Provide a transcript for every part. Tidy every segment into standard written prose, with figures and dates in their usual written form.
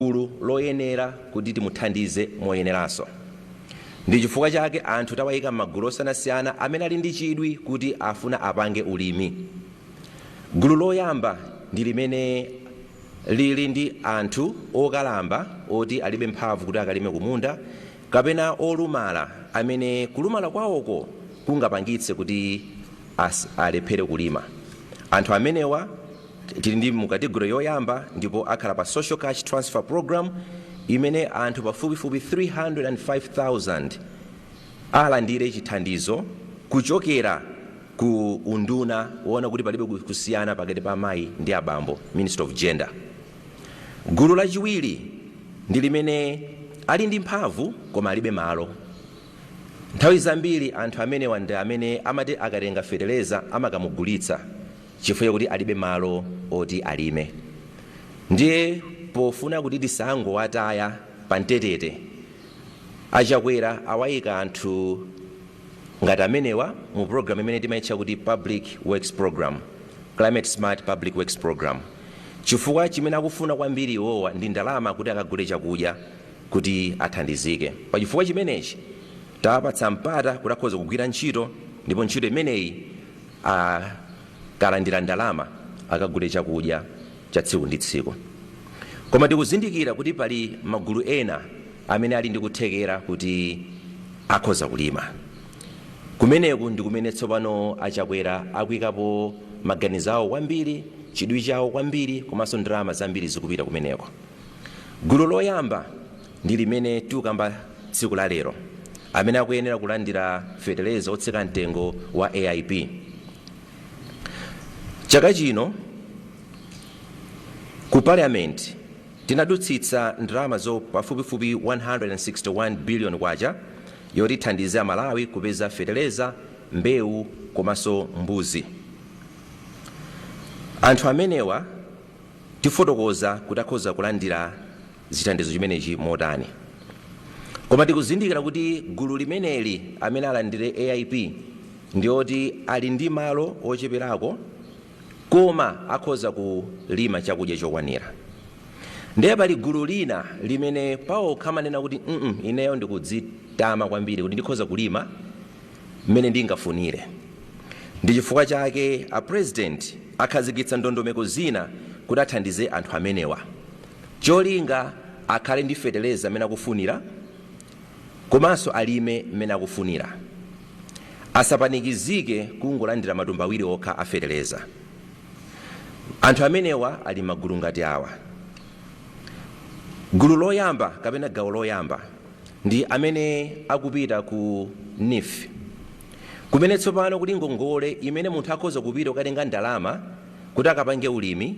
Gulu loyenera kuti timuthandize moyeneranso. Ndi chifukwa chake anthu tawayika m'magulu osiyanasiyana amene ali ndi chidwi kuti afuna apange ulimi. Gulu loyamba ndi limene lili ndi anthu okalamba oti alibe mphamvu kuti akalime kumunda, kapena olumala amene kulumala kwawoko kungapangitse kuti alephere kulima. Anthu amenewa tili ndi mu category yoyamba, ndipo akhala pa Social Cash Transfer Program, imene anthu pafupifupi 305,000 alandire chithandizo kuchokera ku unduna woona kuti palibe kusiyana pakati pa amayi ndi abambo, Ministry of Gender. Gulu lachiwiri ndi limene ali ndi mphamvu koma alibe malo. Nthawi zambiri anthu amenewa ndi amene amati akatenga feteleza amakamugulitsa chifukwa chakuti alibe malo oti alime. Ndiye pofuna kuti tisangowataya pamtetete, Achakwera awayika anthu ngati amenewa mu program imene timayitcha kuti Public Works Program, Climate Smart Public Works Program, chifukwa chimene akufuna kwambiri iwowa ndi ndalama kuti akagule chakudya kuti athandizike. Pachifukwa chimenechi tawapatsa mpata kuti akhoza kugwira ntchito, ndipo ntchito imeneyi akalandira ndalama akagule chakudya cha tsiku ndi tsiku. Koma tikuzindikira kuti pali magulu ena amene ali ndi kuthekera kuti akhoza kulima. Kumeneku ndi kumene tsopano Achakwera akuyikapo maganizo awo kwambiri, chidwi chawo kwambiri, komanso ndalama zambiri zikupita kumeneko. Gulu loyamba ndi limene tikukamba tsiku la lero, amene akuyenera kulandira feteleza otsika mtengo wa AIP. Chaka chino ku Parliament tinadutsitsa ndalama zo pafupifupi 161 billion kwacha yoti ithandize Amalawi kupeza feteleza, mbewu komanso mbuzi. Anthu amenewa tifotokoza kuti akhoza kulandira chithandizo chimenechi motani. Koma tikuzindikira kuti gulu limeneli amene alandire AIP ndi oti ali ndi malo ocheperako koma akhoza kulima chakudya chokwanira. Ndiye pali gulu lina limene pawokha amanena kuti, ineyo ndikudzitama kwambiri kuti ndikhoza kulima mmene ndingafunire." Ndi chifukwa chake a President akhazikitsa ndondomeko zina kuti athandize anthu amenewa, cholinga akhale ndi feteleza amene akufunira komanso alime mmene akufunira, asapanikizike kungolandira matumba awiri okha a feteleza. Anthu amenewa ali magulu ngati awa. Gulu loyamba kapena gawo loyamba ndi amene akupita ku NEEF, kumene tsopano kuli ngongole imene munthu akhoza kupita kukatenga ndalama kuti akapange ulimi,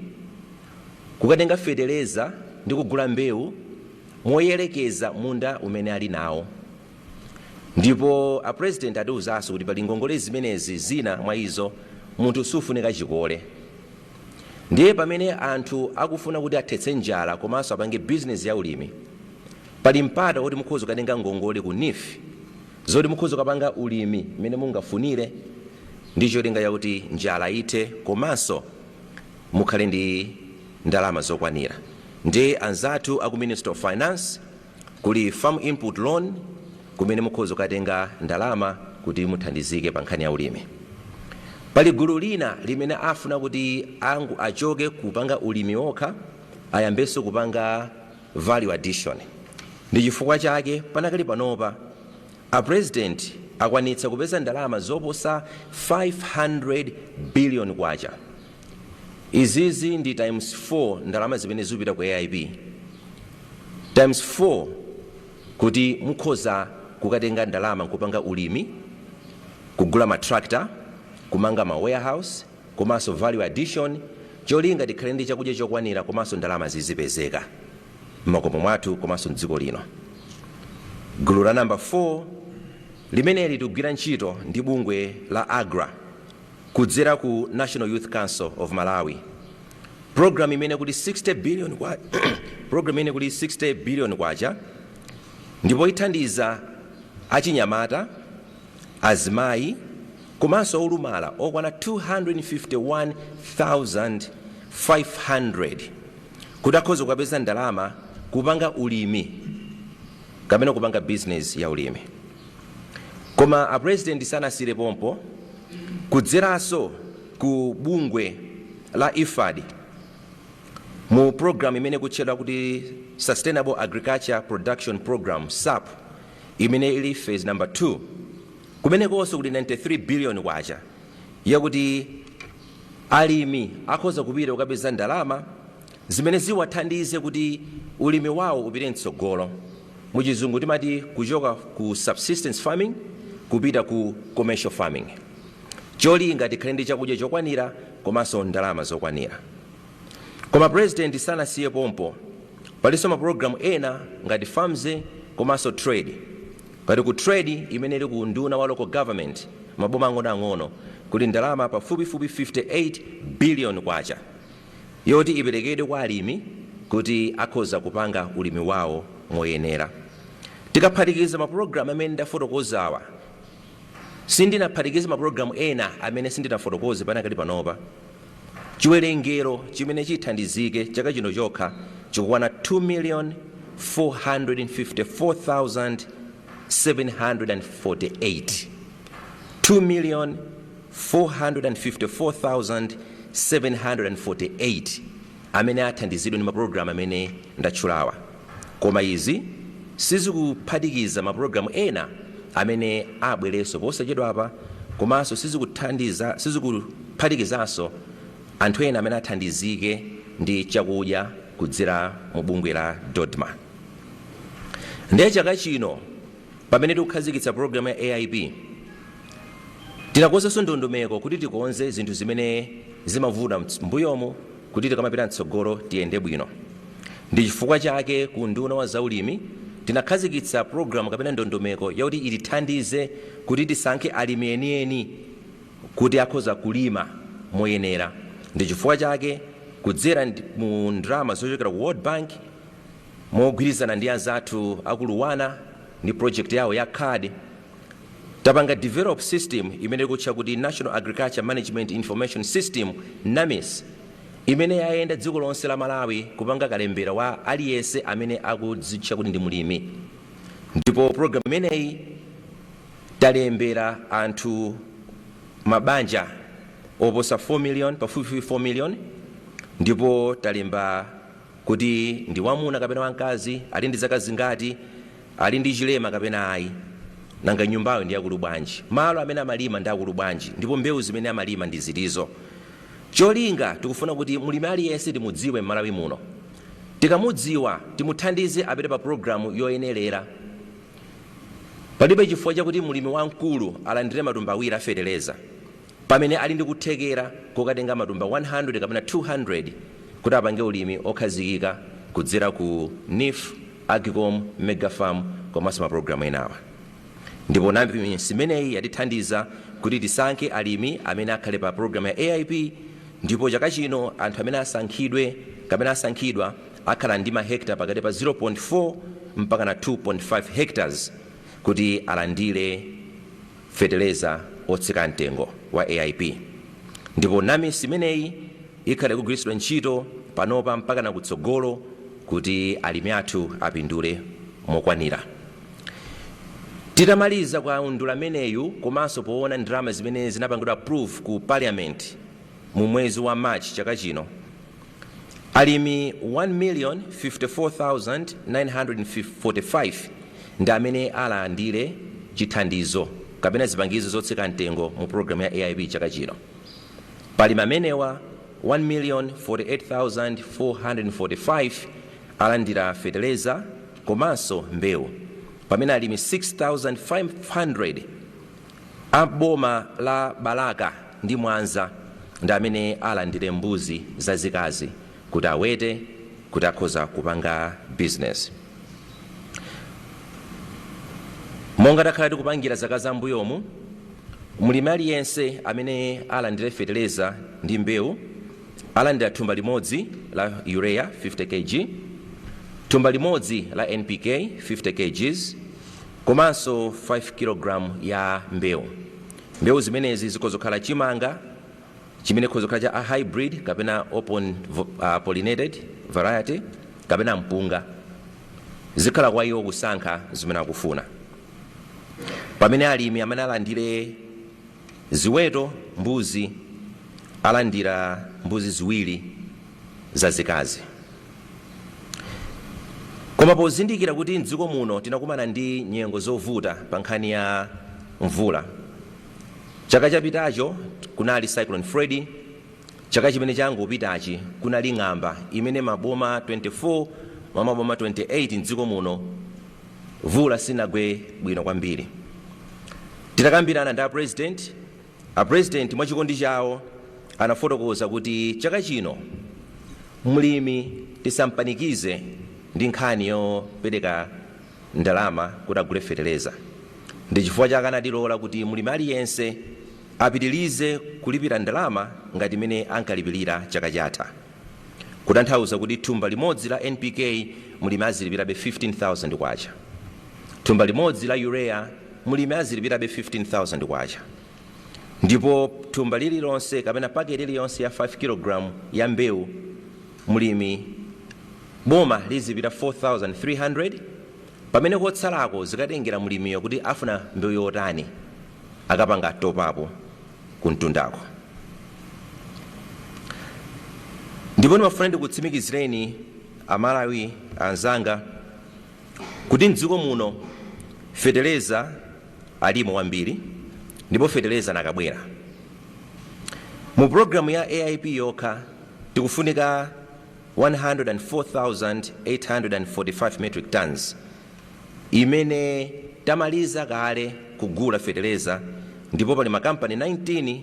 kukatenga feteleza ndi kugula mbewu moyerekeza munda umene ali nawo. Ndipo a President atiwuzanso kuti pali ngongole zimenezi, zina mwa izo munthu sufunika chikole. Ndiye pamene anthu akufuna kuti athetse njala komanso apange bizinesi ya ulimi, pali mpata woti mukhoza kukatenga ngongole ku NEEF zoti mukhoza kukapanga ulimi mmene mungafunire, ndi cholinga chakuti njala ithe komanso mukhale ndi ndalama zokwanira. Ndi anzathu aku Ministry of Finance, kuli Farm Input Loan kumene mukhoza kukatenga ndalama kuti muthandizike pa nkhani ya ulimi. Pali gulu lina limene afuna kuti angu achoke kupanga ulimi okha, ayambenso kupanga value addition. Ndi chifukwa chake panakali panopa a President akwanitsa kupeza ndalama zoposa 500 billion kwacha. Izizi ndi times 4 ndalama zimene zikupita ku AIP, times 4, kuti mukhoza kukatenga ndalama nkupanga ulimi, kugula ma tractor, kumanga ma warehouse komanso value addition, cholinga tikhale ndi chakudya chokwanira komanso ndalama zizipezeka m'makomo mwathu komanso mdziko lino. Gulu la namba 4 limeneli tikugwira ntchito ndi bungwe la AGRA kudzera ku National Youth Council of Malawi, program imene kuti 60 billion kwacha, ndipo ithandiza achinyamata, azimayi komanso olumala okwana 251,500 kuti akhoza kukapeza ndalama kupanga ulimi kapena kupanga business ya ulimi. Koma a President sanasire pompo. Kudzeranso ku bungwe la IFAD, mu program imene kutchedwa kuti Sustainable Agriculture Production Program, SAPP, imene ili phase number 2, kumenekonso kuli 93 billion kwacha yakuti alimi akhoza kupita kukapeza ndalama zimene ziwathandize kuti ulimi wawo upite mtsogolo. Muchizungu timati kuchoka ku subsistence farming kupita ku commercial farming, cholinga tikhale ndi chakudya chokwanira komanso ndalama zokwanira. Koma President sanasiye pompo. Palinso mapulogalamu ena ngati FAMZ komanso TRADE. Ngati ku TRADE, imene ili ku unduna wa Local Government, maboma ang'onoang'ono, kuli ndalama pafupifupi 58 billion kwacha yoti iperekedwe kwa alimi kuti akhoza kupanga ulimi wawo moyenera. Tikaphatikiza mapulogalamu amene ndafotokozawa, sindinaphatikize mapulogalamu ena amene sindinafotokoze panakali panopa, chiwerengero chimene chithandizike chaka chino chokha chikukwana 2 million 454,748, 2 million 454,748 amene athandizidwe ndi mapulogalamu amene ndatchulawa. Koma izi sizikuphatikiza mapulogalamu ena amene abwerenso posachedwapa, komanso sizikuthandiza, sizikuphatikizanso anthu ena amene athandizike ndi chakudya kudzera mu bungwe la DoDMA. Ndiye chaka chino, pamene tikukhazikitsa pulogalamu ya AIP, tinakonzanso ndondomeko kuti tikonze zinthu zimene zimavuta mbuyomu kuti tikamapita mtsogolo tiyende bwino. Ndi chifukwa chake ku unduna wa zaulimi tinakhazikitsa pulogalamu kapena ndondomeko yakuti itithandize kuti tisankhe alimi enieni kuti akhoza kulima moyenera. Ndi chifukwa chake kudzera mu ndalama zochokera ku World Bank, mogwirizana ndi anzathu aku LUANAR ndi project yawo ya CARD, tapanga develop system imene ikutcha kuti National Agriculture Management Information System, NAMIS, imene yayenda dziko lonse la Malawi kupanga kalembera wa aliyense amene akudzitcha kuti ndi mulimi. Ndipo program imeneyi talembera anthu, mabanja oposa 4 million, pafupifupi 4 million, ndipo talemba kuti ndi wamuna kapena wamkazi, ali ndi zaka zingati, ali ndi chilema kapena ayi, nanga nyumbayo ndi yakulu bwanji, malo amene amalima ndi akulu bwanji, ndipo mbewu zimene amalima ndi zitizo. Cholinga tikufuna kuti mulimi aliyense timudziwe m'Malawi muno. Tikamudziwa, timuthandize apite pa pulogalamu yoyenerera. Palibe chifukwa chakuti mulimi wamkulu alandire matumba 2 afeteleza pamene ali ndi kuthekera kokatenga matumba 100 kapena 200 kuti apange ulimi okhazikika kudzera ku NEEF, AGCOM, Megafarm komanso mapulogalamu enawa. Ndipo NAMIS imeneyi yatithandiza kuti tisankhe alimi amene akhale pa pulogalamu ya AIP. Ndipo chaka chino anthu amene asankhidwe kapena asankhidwa akhala ndi mahekta pakati pa 0.4 mpaka na 2.5 hectares kuti alandire feteleza otsika mtengo wa AIP. Ndipo NAMIS imeneyi ikhale kugwiritsidwa ntchito panopa mpaka na kutsogolo kuti alimi athu apindule mokwanira. Titamaliza kaundula ameneyu, komanso poona ndalama zimene zinapangidwa approve ku Parliament mu mwezi wa March chaka chino, alimi 1,054,945 ndi amene alandire chithandizo kapena zipangizo zotsika mtengo mu programu ya AIP chaka chino. Palimi amenewa, 1,048,445 alandira feteleza komanso mbewu, pamene alimi 6500 a boma la Balaka ndi Mwanza ndi amene alandire mbuzi zazikazi kuti awete kuti akhoza kupanga business. Monga takhala tikupangira zaka zambuyomu, mlimi aliyense amene alandire feteleza ndi mbewu alandira thumba limodzi la urea 50 kg, thumba limodzi la NPK 50 kgs, komanso 5 kg ya mbewu. Mbewu zimenezi zikhoza kukhala chimanga chimene chikhoza kukhala cha a hybrid kapena open pollinated variety kapena mpunga. Zikhala kwa iwo kusankha zimene akufuna. Pamene alimi amene alandire ziweto, mbuzi, alandira mbuzi ziwiri zazikazi. Koma pozindikira kuti mdziko muno tinakumana ndi nyengo zovuta pa nkhani ya mvula, chaka chapitacho kunali Cyclone Freddy, chaka chimene changopitachi kunali ng'amba imene maboma 24 mwa maboma 28 mdziko muno mvula sinagwe bwino kwambiri, titakambirana ndi a President, a President mwachikondi chawo anafotokoza kuti chaka chino mlimi tisampanikize ndi nkhani yopereka ndalama kuti agule feteleza. Ndi chifukwa chake anatilola kuti mlimi aliyense apitilize kulipira ndalama ngati imene ankalipirira chaka chatha, kutanthauza kuti thumba limodzi la NPK mlimi azilipirabe 15,000 kwacha, thumba limodzi la urea mlimi azilipirabe 15,000 kwacha, ndipo thumba lililonse kapena paketi iliyonse ya 5 kg ya mbewu mlimi boma lizipita 4300, pamene kotsalako zikatengera mlimiyo kuti afuna mbewu yotani, akapanga top up kumtundako. Ndipo ndimafuna ndikutsimikizireni Amalawi anzanga kuti mdziko muno feteleza alimo wambiri, ndipo feteleza nakabwera. Mu programu ya AIP yokha tikufunika 104,845 metric tons imene tamaliza kale kugula feteleza, ndipo pali makampani 19,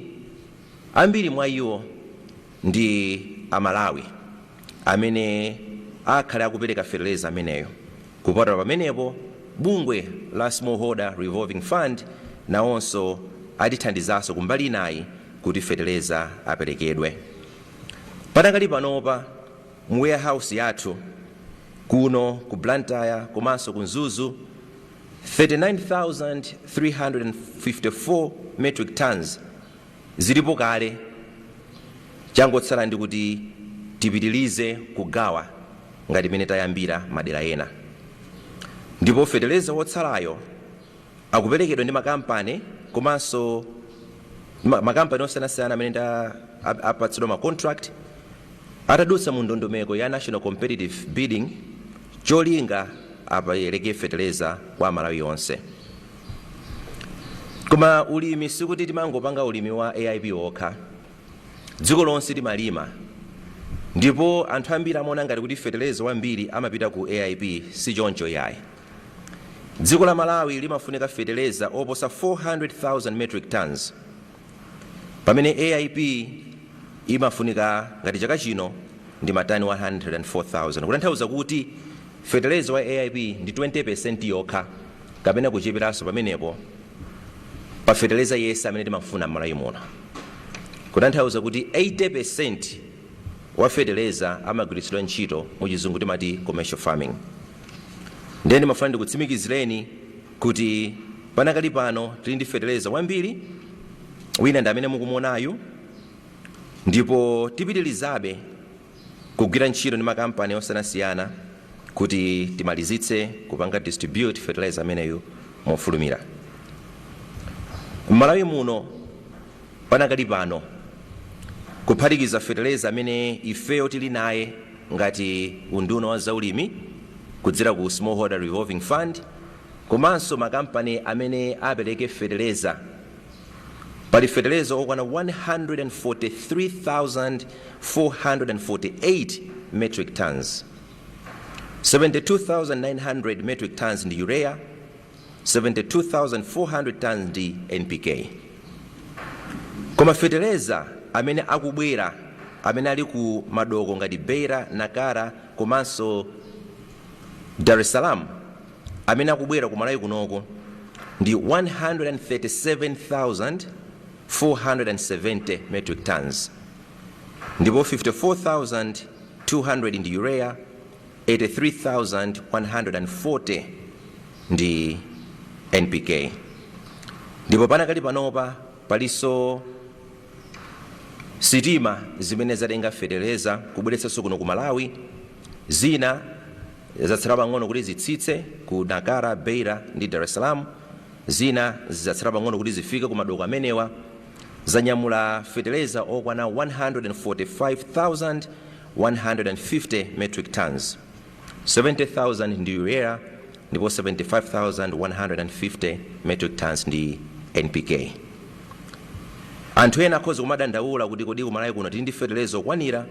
ambiri mwa iwo ndi Amalawi, amene akhale akupereka feteleza ameneyo. Kupatula pamenepo, bungwe la Smallholder Revolving Fund nawonso atithandizanso kumbali inayi kuti feteleza aperekedwe. Patakali panopa mu warehouse yathu kuno ku Blantyre komanso ku Mzuzu, 39,354 metric tons zilipo kale. Changotsala ndi kuti tipitilize kugawa ngati imene tayambira madera ena, ndipo feteleza wotsalayo akuperekedwa ndi makampani komanso makampani osiyanasiyana amene apatsidwa ma contract atadutsa mu ndondomeko ya national competitive bidding, cholinga apereke feteleza kwa Amalawi onse. Koma ulimi sikuti timangopanga ulimi wa AIP wokha. Dziko lonse timalima, ndipo anthu ambiri amaona ngati kuti feteleza wambiri amapita ku AIP. Si choncho yayi. Dziko la Malawi limafunika feteleza oposa 400,000 metric tons, pamene AIP imafunika ngati chaka chino ndi matani 104,000, kutanthauza kuti feteleza wa AIP ndi 20% yokha kapena kucheperanso pamenepo pa feteleza yense amene timafuna m'Malawi muno, kutanthauza kuti 80% wa feteleza amagwiritsidwa ntchito mu Chizungu timati commercial farming. Ndiye ndimafuna ndikutsimikizireni kuti panakali pano tili ndi feteleza wambiri, wina ndi amene mukumuonayu, ndipo tipitilizabe kugwira ntchito ndi makampani osiyanasiyana kuti timalizitse kupanga distribute fertilizer ameneyu mofulumira. M'Malawi muno panakali pano, kuphatikiza fertilizer amene ifeyo tili naye ngati unduna wa zaulimi kudzera ku Smallholder Revolving Fund komanso makampani amene apereke fertilizer, pali fertilizer okwana 143,448 metric tons. 72,900 metric tons ndi urea, 72,400 tons ndi NPK. Koma feteleza amene akubwera, amene ali ku madoko ngati Beira, Nakara komanso Dar es Salaam, amene akubwera ku Malawi kunoko ndi 137,470 metric tons, ndipo 54,200 ndi urea, 83,140 ndi NPK. Ndipo panakali panopa palinso sitima zimene zatenga feteleza kubweretsanso kuno ku Malawi, zina Zatsala pang'ono kuti zitsitse ku Nacala, Beira ndi Dar es Salaam. Zina zatsala pang'ono kuti zifike ku madoko amenewa. Zanyamula feteleza okwana 145,150 metric tons, 70,000 ndi urea ndipo 75,150 metric tons ndi NPK. Anthu ena akhoza kumadandaula kuti kodi kumalawi kuno tili ndi feteleza okwanira?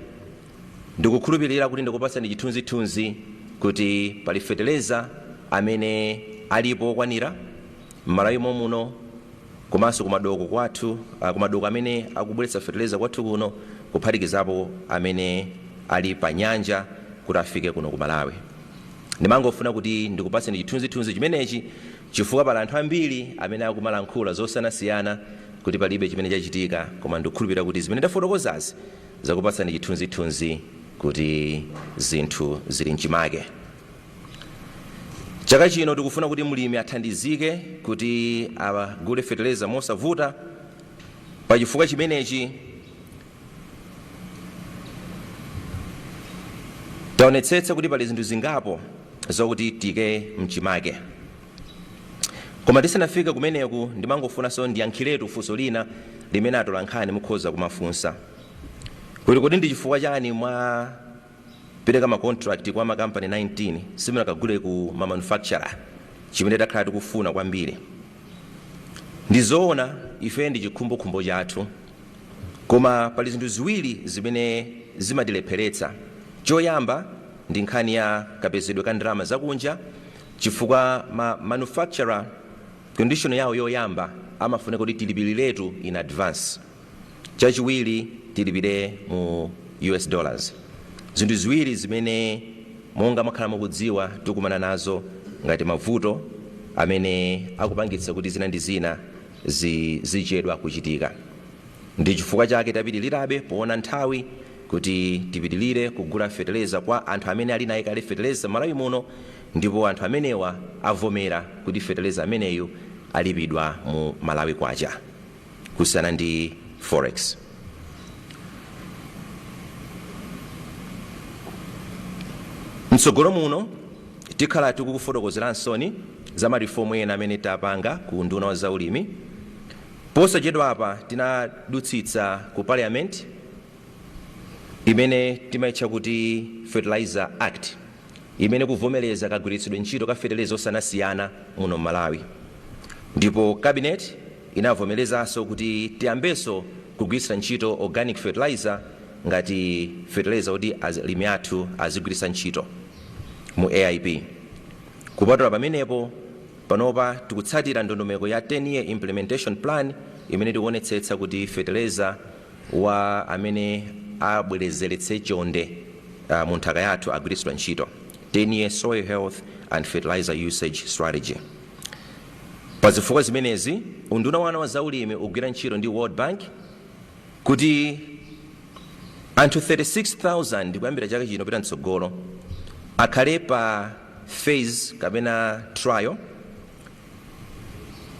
Ndikukhulupirira kuti ndikupatsani chithunzithunzi kuti pali feteleza amene alipo okwanira m'Malawi momuno, komanso kumadoko kwathu, kumadoko amene akubweretsa feteleza kwathu kuno, kuphatikizapo amene ali pa nyanja kuti afike kuno ku Malawi. Ndimangofuna kuti ndikupatseni chithunzithunzi chimenechi chifukwa pali anthu ambiri amene akumalankhula zosiyanasiyana kuti palibe chimene chachitika, koma ndikukhulupirira kuti zimene ndafotokozazi zakupatsani chithunzithunzi kuti zinthu zili mchimake. Chaka chino tikufuna kuti mlimi athandizike kuti agule feteleza mosavuta. Pachifukwa chimenechi taonetsetsa kuti pali zinthu zingapo zokuti tike mchimake. Koma tisanafike kumeneku, ndimangofunanso ndiyankhiretu funso lina limene atolankhani mukhoza kumafunsa kuti kodi ndi chifukwa chani mwapereka ma contract kwa makampani 19, simunakagule ku ma manufacturer, chimene takhala tikufuna kwambiri? Ndizoona, ife ndi chikhumbokhumbo chathu, koma pali zinthu ziwiri zimene zimatilepheretsa. Choyamba ndi nkhani ya kapezedwe ka ndalama zakunja, chifukwa ma manufacturer condition yawo yoyamba amafuna kuti tilipiriretu in advance. Chachiwiri, tilipire mu US dollars. Zinthu ziwiri zimene, monga mwakhala mukudziwa, tikumana nazo ngati mavuto amene akupangitsa kuti zina ndi zina zichedwa kuchitika. Ndi chifukwa chake tapitirirabe poona nthawi kuti tipitirire kugula feteleza kwa anthu amene ali naye kale feteleza Malawi muno, ndipo anthu amenewa avomera kuti feteleza ameneyu alipidwa mu Malawi kwacha kusiyana ndi forex. Mtsogolo muno tikhala tikukufotokozeransoni za ma reform ena amene tapanga ku unduna wa zaulimi. Posachedwa apa tinadutsitsa ku Parliament imene timaitcha kuti Fertilizer Act, imene kuvomereza kagwiritsidwe ntchito ka feteleza osiyanasiyana muno m'Malawi, ndipo Cabinet inavomerezanso kuti tiyambenso kugwiritsa ntchito organic fertilizer ngati fertilizer kuti alimi athu azigwiritsa ntchito mu AIP. Kupatula pamenepo, panopa tikutsatira ndondomeko ya 10 year implementation plan imene tikuonetsetsa kuti feteleza wa amene abwerezeretse chonde mu nthaka yathu agwiritsidwa ntchito, 10 year soil health and fertilizer usage strategy. Pa zifukwa zimenezi, unduna wanu wa zaulimi ugwira ntchito ndi World Bank kuti anthu 36,000 kuyambira chaka chino pita mtsogolo akhale pa phase kapena trial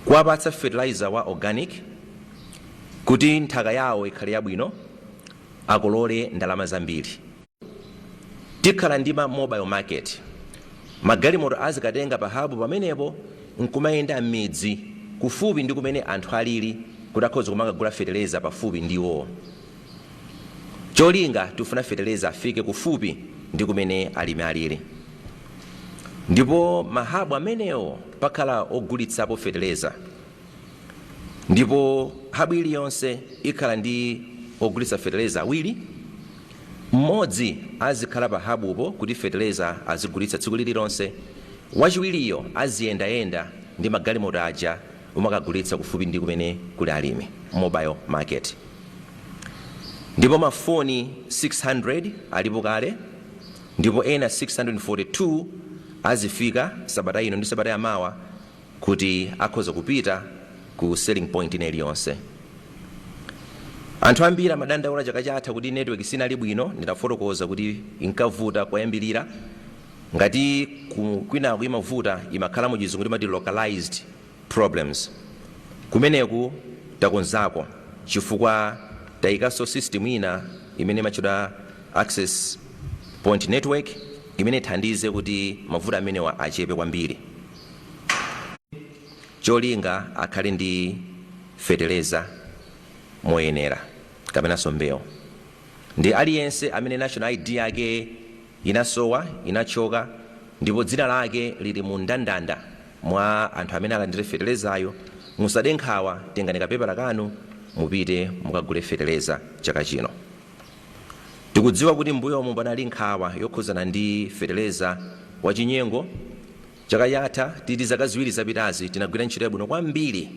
kuwapatsa fertilizer wa organic kuti nthaka yawo ikhale yabwino, akolole ndalama zambiri. Tikhala ndi ma mobile market, magalimoto azikatenga pa hub pamenepo nkumayenda m'midzi kufupi ndi kumene anthu alili kuti akhoza kumakagula feteleza pafupi ndiwo. Cholinga tifuna feteleza afike kufupi ndi kumene alimi alili, ndipo ma hub amenewo pakhala ogulitsapo feteleza, ndipo hub iliyonse ikhala ndi ogulitsa feteleza awiri. Mmodzi azikhala pa hub po kuti feteleza azigulitsa tsiku lililonse, wachiwiriyo aziyendayenda ndi magalimoto aja umakagulitsa kufupi ndi kumene kuli alimi, mobile market. Ndipo mafoni 600 alipo kale, ndipo ena 642 azifika sabata ino ndi sabata yamawa kuti akhoza kupita ku selling point ina iliyonse. Anthu ambiri amadandaula chaka chatha kuti network sinali bwino. Ndinafotokoza kuti inkavuta koyambirira. Ngati kwinaku imavuta, imakhala mu Chizungu timati localized problems. Kumeneku takonzako chifukwa tayikanso system ina imene imatchedwa access point network. imene ithandize kuti mavuto amenewa achepe kwambiri. Cholinga akhale ndi feteleza moyenera kapenanso mbewu. Ndi aliyense amene national ID yake inasowa, inachoka, ndipo dzina lake lili mu ndandanda mwa anthu amene alandire fetelezayo, musade nkhawa, tengani kapepala kanu mupite mukagule feteleza chaka chino. Tikudziwa kuti mbuyomu panali nkhawa yokhuzana ndi feteleza wachinyengo. Chaka chatha, titi zaka 2 zapitazi, tinagwira ntchito yabwino kwambiri,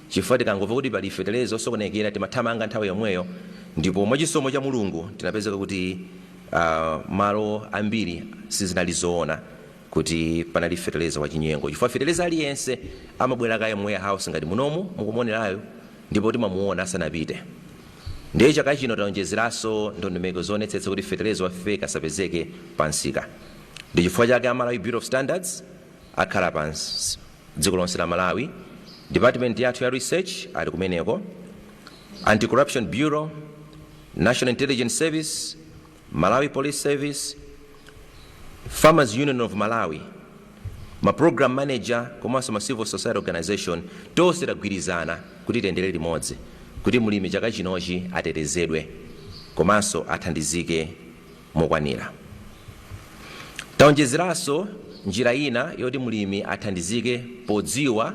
chifukwa tikangomva kuti pali feteleza osokonekera timathamanga nthawi yomweyo, ndipo mwachisomo cha Mulungu tinapezeka kuti malo ambiri sizinali zoona kuti panali feteleza wachinyengo, chifukwa feteleza aliyense amabwera kaye mu warehouse ngati munomu mukumuonerayo, ndipo timamuona asanapite. Ndiye chaka chino taonjezeranso ndondomeko zoonetsetsa kuti feteleza wa fake asapezeke pansika. Ndi chifukwa chake a Malawi Bureau of Standards akhala pa dziko lonse la Malawi, department yathu ya research ali kumeneko, Anti-Corruption Bureau, National Intelligence Service, Malawi Police Service, Farmers Union of Malawi, ma program manager komanso ma civil society organization. Tonse tagwirizana kuti tiyendere limodzi kuti mlimi chaka chinochi atetezedwe komanso athandizike mokwanira. Taonjezeranso njira ina yoti mlimi athandizike podziwa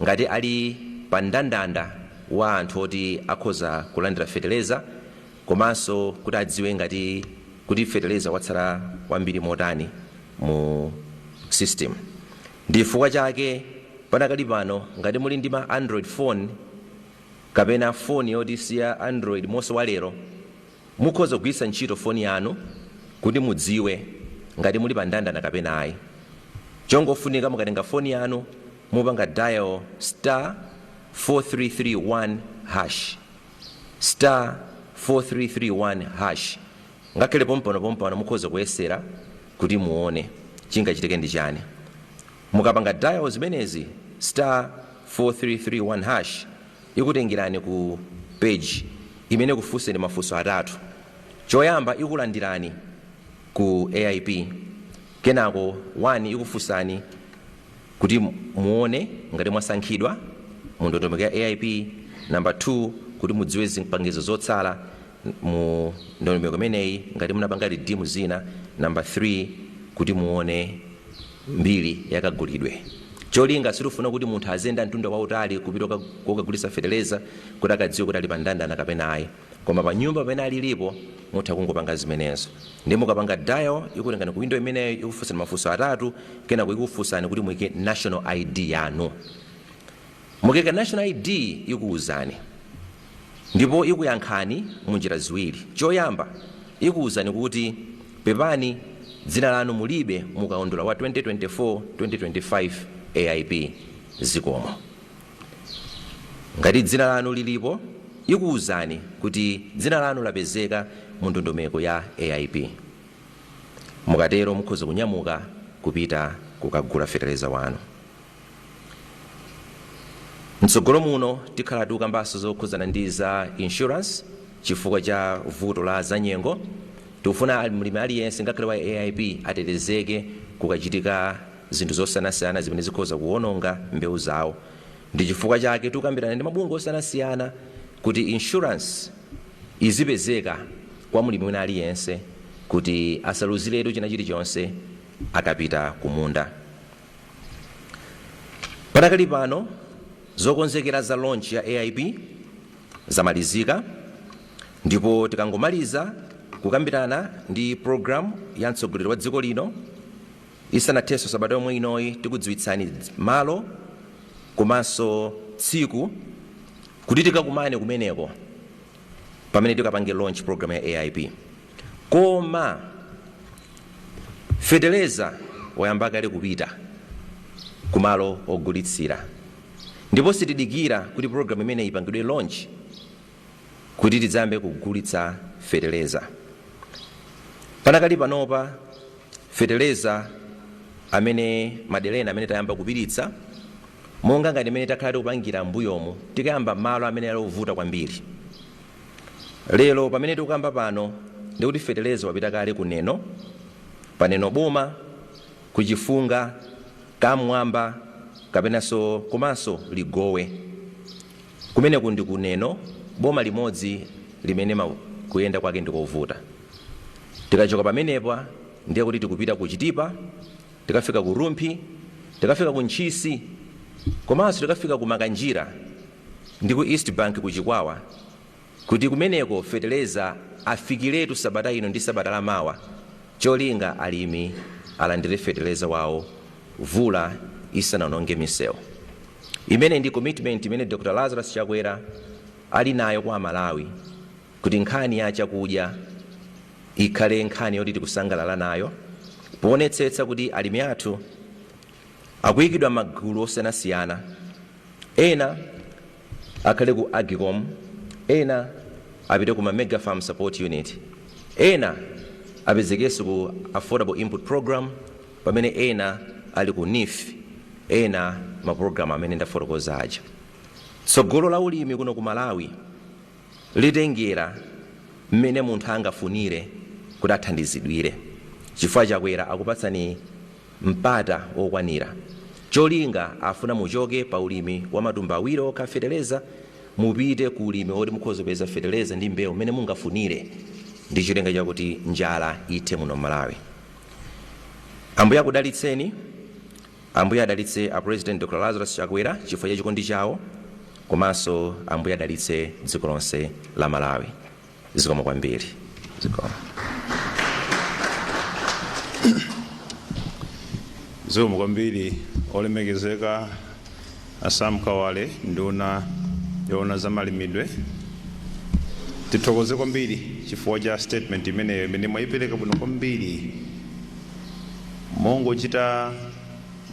ngati ali pa ndandanda wa anthu oti akhoza kulandira feteleza, komanso kuti adziwe ngati kuti feteleza watsala kwambiri motani mu system. Ndi chifukwa chake panakali pano, ngati muli ndi ma Android phone kapena phone yoti siya Android monso wa lero, mukhoza kugwiritsa ntchito foni yanu kuti mudziwe ngati muli pa ndandanda kapena ayi. Chongofunika, mukatenga foni yanu, mupanga dial *4331#, *4331#. Ngakhale pompano pompano mukhoza kuyesera kuti muone chingachitike ndi chani. Mukapanga dial zimenezi, *4331#, ikutengerani ku page imene kufunseni mafunso atatu. Choyamba, ikulandirani ku AIP. Kenako 1, ikufunsani kuti muone ngati mwasankhidwa mu ndondomeko ya AIP. Number 2, kuti mudziwe zipangizo zotsala mu ndondomeko imeneyi ngati munapanga redeem zina. Number 3, kuti muone mbiri yakagulidwe. Cholinga sitifuna kuti munthu aziyenda mtunda wautali kupita kokagulitsa feteleza kuti akadziwe kuti ali pa ndandanda kapena ayi, koma pa nyumba pamene alilipo mutha kungopanga zimenezo. Ndi mukapanga dial, ikutengani ku window imeneyo, ikufunsani mafunso atatu, kenako ikufunsani kuti muike national ID yanu. Mukaika national ID, ikuwuzani ndipo ikuyankhani munjira ziwiri. Choyamba, ikuwuzani kuti pepani, dzina lanu mulibe mukaundula wa 2024-2025 AIP, zikomo. Ngati dzina lanu lilipo, ikuwuzani kuti dzina lanu lapezeka mu ndondomeko ya AIP. Mukatero mukhoza kunyamuka kupita kukagula feteleza wanu. Mtsogolo muno tikhala tikukambanso zokhuzana ndi za insurance. Chifukwa cha vuto la zanyengo, tikufuna mlimi aliyense, ngakhale wa AIP, atetezeke kukachitika zinthu zosiyanasiyana zimene zikhoza kuwononga mbewu zawo. Ndi chifukwa chake tikukambirana ndi mabungwe osiyanasiyana kuti insurance izipezeka kwa mlimi wina aliyense, kuti asaluziretu china chilichonse akapita kumunda. Panakali pano zokonzekera za launch ya AIP zamalizika, ndipo tikangomaliza kukambirana ndi program ya mtsogoleri wa dziko lino, isanathenso sabata yomwe inoyi, tikudziwitsani malo komanso tsiku kuti tikakumane kumeneko pamene tikapange launch program ya AIP. Koma feteleza wayamba kale kupita kumalo ogulitsira, ndipo sitidikira kuti program imene ipangidwe launch kuti tidzayambe kugulitsa feteleza. Panakali panopa feteleza amene maderena amene tayamba kupititsa, monga ngati imene takhala tikupangira mbuyomu, tikayamba malo amene ali ovuta kwambiri. Lero pamene tikukamba pano, ndikuti feteleza wapita kale ku Neno. Paneno boma, Kuchifunga, Kamwamba kapenanso komanso Ligowe. Kumeneku ndi kuneno boma limodzi limene kuyenda kwake ndikovuta. Tikachoka pamenepa ndiye kuti tikupita ku Chitipa, tikafika ku Rumphi, tikafika ku Ntchisi, komanso tikafika ku Makanjira ndi ku East Bank ku Chikwawa, kuti kumeneko feteleza afikiretu sabata ino ndi sabata lamawa, cholinga alimi alandire feteleza wawo vula isanawononge misewu. Imene ndi commitment imene Dr. Lazarus Chakwera ali nayo kwa Malawi, kuti nkhani ya chakudya ikhale nkhani yoti tikusangalala nayo, poonetsetsa kuti alimi athu akuyikidwa magulu osiyanasiyana, ena akhale ku Agcom, ena apite ku ma Mega Farm Support Unit, ena apezekenso ku Affordable Input Program, pamene ena ali ku NEEF, ena mapulogalamu amene ndafotokoza aja. Tsogolo la ulimi kuno ku Malawi litengera mmene munthu angafunire kuti athandizidwire, chifukwa Chakwera akupatsani mpata wokwanira. Cholinga afuna muchoke pa ulimi wa matumba awiri okha feteleza, mupite ku ulimi woti mukhoza kupeza feteleza ndi mbewu mmene mungafunire, ndi cholinga chakuti njala ithe muno Malawi. Ambuye akudalitseni. Ambuye adalitse a President Dr. Lazarus Chakwera chifukwa cha chikondi chawo, komanso Ambuye adalitse dziko lonse la Malawi. Zikomo kwambiri, zikomo. Zikomo kwambiri, olemekezeka a Sam Kawale, nduna yoona za malimidwe. Tithokoze kwambiri chifukwa cha statement imeneyo imene mwayipereka bwino kwambiri, mongochita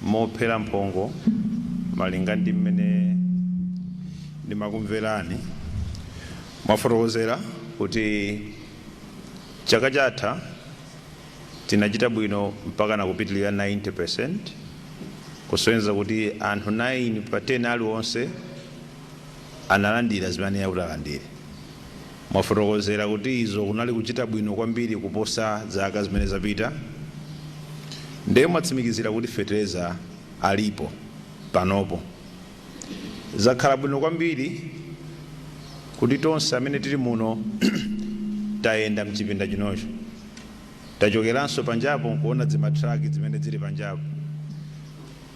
mophera mphongo malinga ndi mmene ndimakumverani. Mwafotokozera kuti chaka chatha tinachita bwino mpaka nakupitilira 90%, kusonyeza kuti anthu 9 pa 10 aliwonse analandira zimene akuti alandire. Mwafotokozera kuti izo kunali kuchita bwino kwambiri kuposa zaka zimene zapita. Ndiye mwatsimikizira kuti fetereza alipo panopo. Zakhala bwino kwambiri kuti tonse amene tili muno tayenda mchipinda chinocho, tachokeranso panjapo nkuona zimatraki zimene zili panjapo,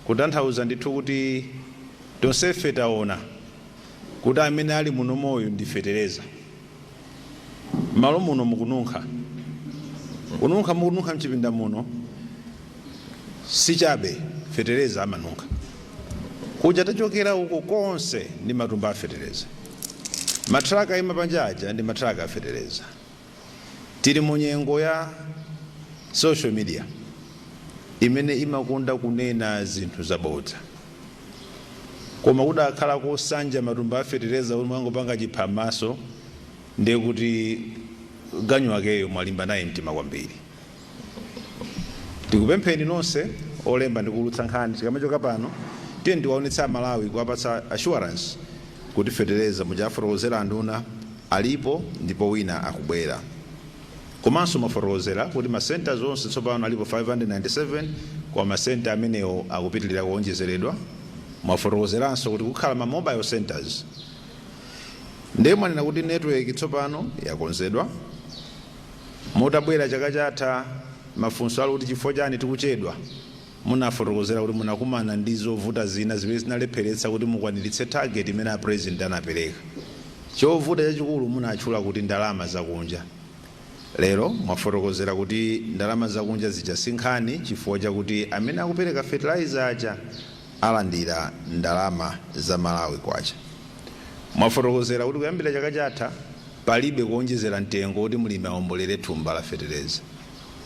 kutanthauza ndithu kuti tonsefe taona kuti amene ali muno moyo ndi fetereza. Malo muno mukununkha, kununkha mukununkha mchipinda muno sichabe, fetereza amanunkha. Kuja tachokera uko konse ndi matumba a fetereza, matraka ima panja aja ndi matraka a fetereza. Tili mu nyengo ya social media imene imakonda kunena zinthu zabodza, koma kudakhala kosanja matumba a fetereza kuti mwangopanga chiphamaso, ndiye kuti ganyu wakeyo mwalimba naye mtima kwambiri. Tikupempheni nonse olemba ndi kuulutsa nkhani, tikamachoka pano tiye ndiwaonetsa Amalawi, kuwapatsa assurance kuti fetereza muchafotokozera anduna alipo ndipo wina akubwera. Komanso mafotokozera kuti ma centers onse tsopano alipo 597, koma ma center amenewo akupitilira kuonjezeredwa. Mwafotokozeranso kuti kukhala ma mobile centers. Ndiye mwanena kuti network tsopano yakonzedwa. Mutabwera chaka chatha, mafunso ali kuti chifukwa chani tikuchedwa, munafotokozera kuti munakumana ndi zovuta zina zimene zinalepheretsa kuti mukwaniritse target imene a President anapereka. Chovuta chachikulu munatchula kuti ndalama zakunja. Lero mwafotokozera kuti ndalama zakunja zija si nkhani, chifukwa chakuti amene akupereka fertilizer aja alandira ndalama za Malawi kwacha. Mwafotokozera kuti kuyambira chaka chatha palibe kuonjezera mtengo kuti mlimi aombolere thumba la fetereza,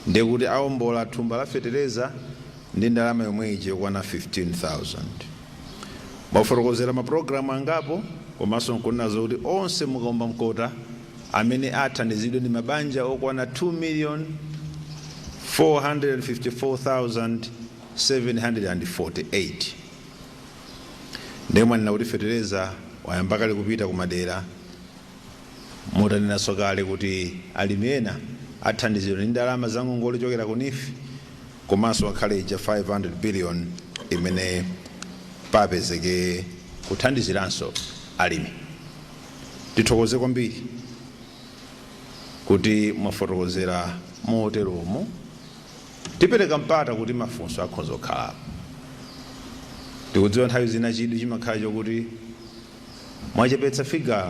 ndiye kuti aombola thumba la fetereza ndi ndalama yomwe ija yokwana 15,000. Mwafotokozera mapulogalamu angapo, komanso nkunena zokuti onse mukaomba mkota amene athandizidwe ndi mabanja okwana 2 million 454,748. Ndiye mwanena kuti fetereza wayamba kale kupita kumadera, mutanenanso kale kuti alimi ena athandizidwa ndi ndalama za ngongole kuchokera ku NEEF. Komanso ngakhale ija 500 billion imene papezeke kuthandiziranso alimi. Tithokoze kwambiri kuti mwafotokozera moteromo. Tipereka mpata kuti mafunso akhoza kukhalapo. Ndikudziwa nthawi zina chidwi chimakhala chokuti mwachepetsa figure,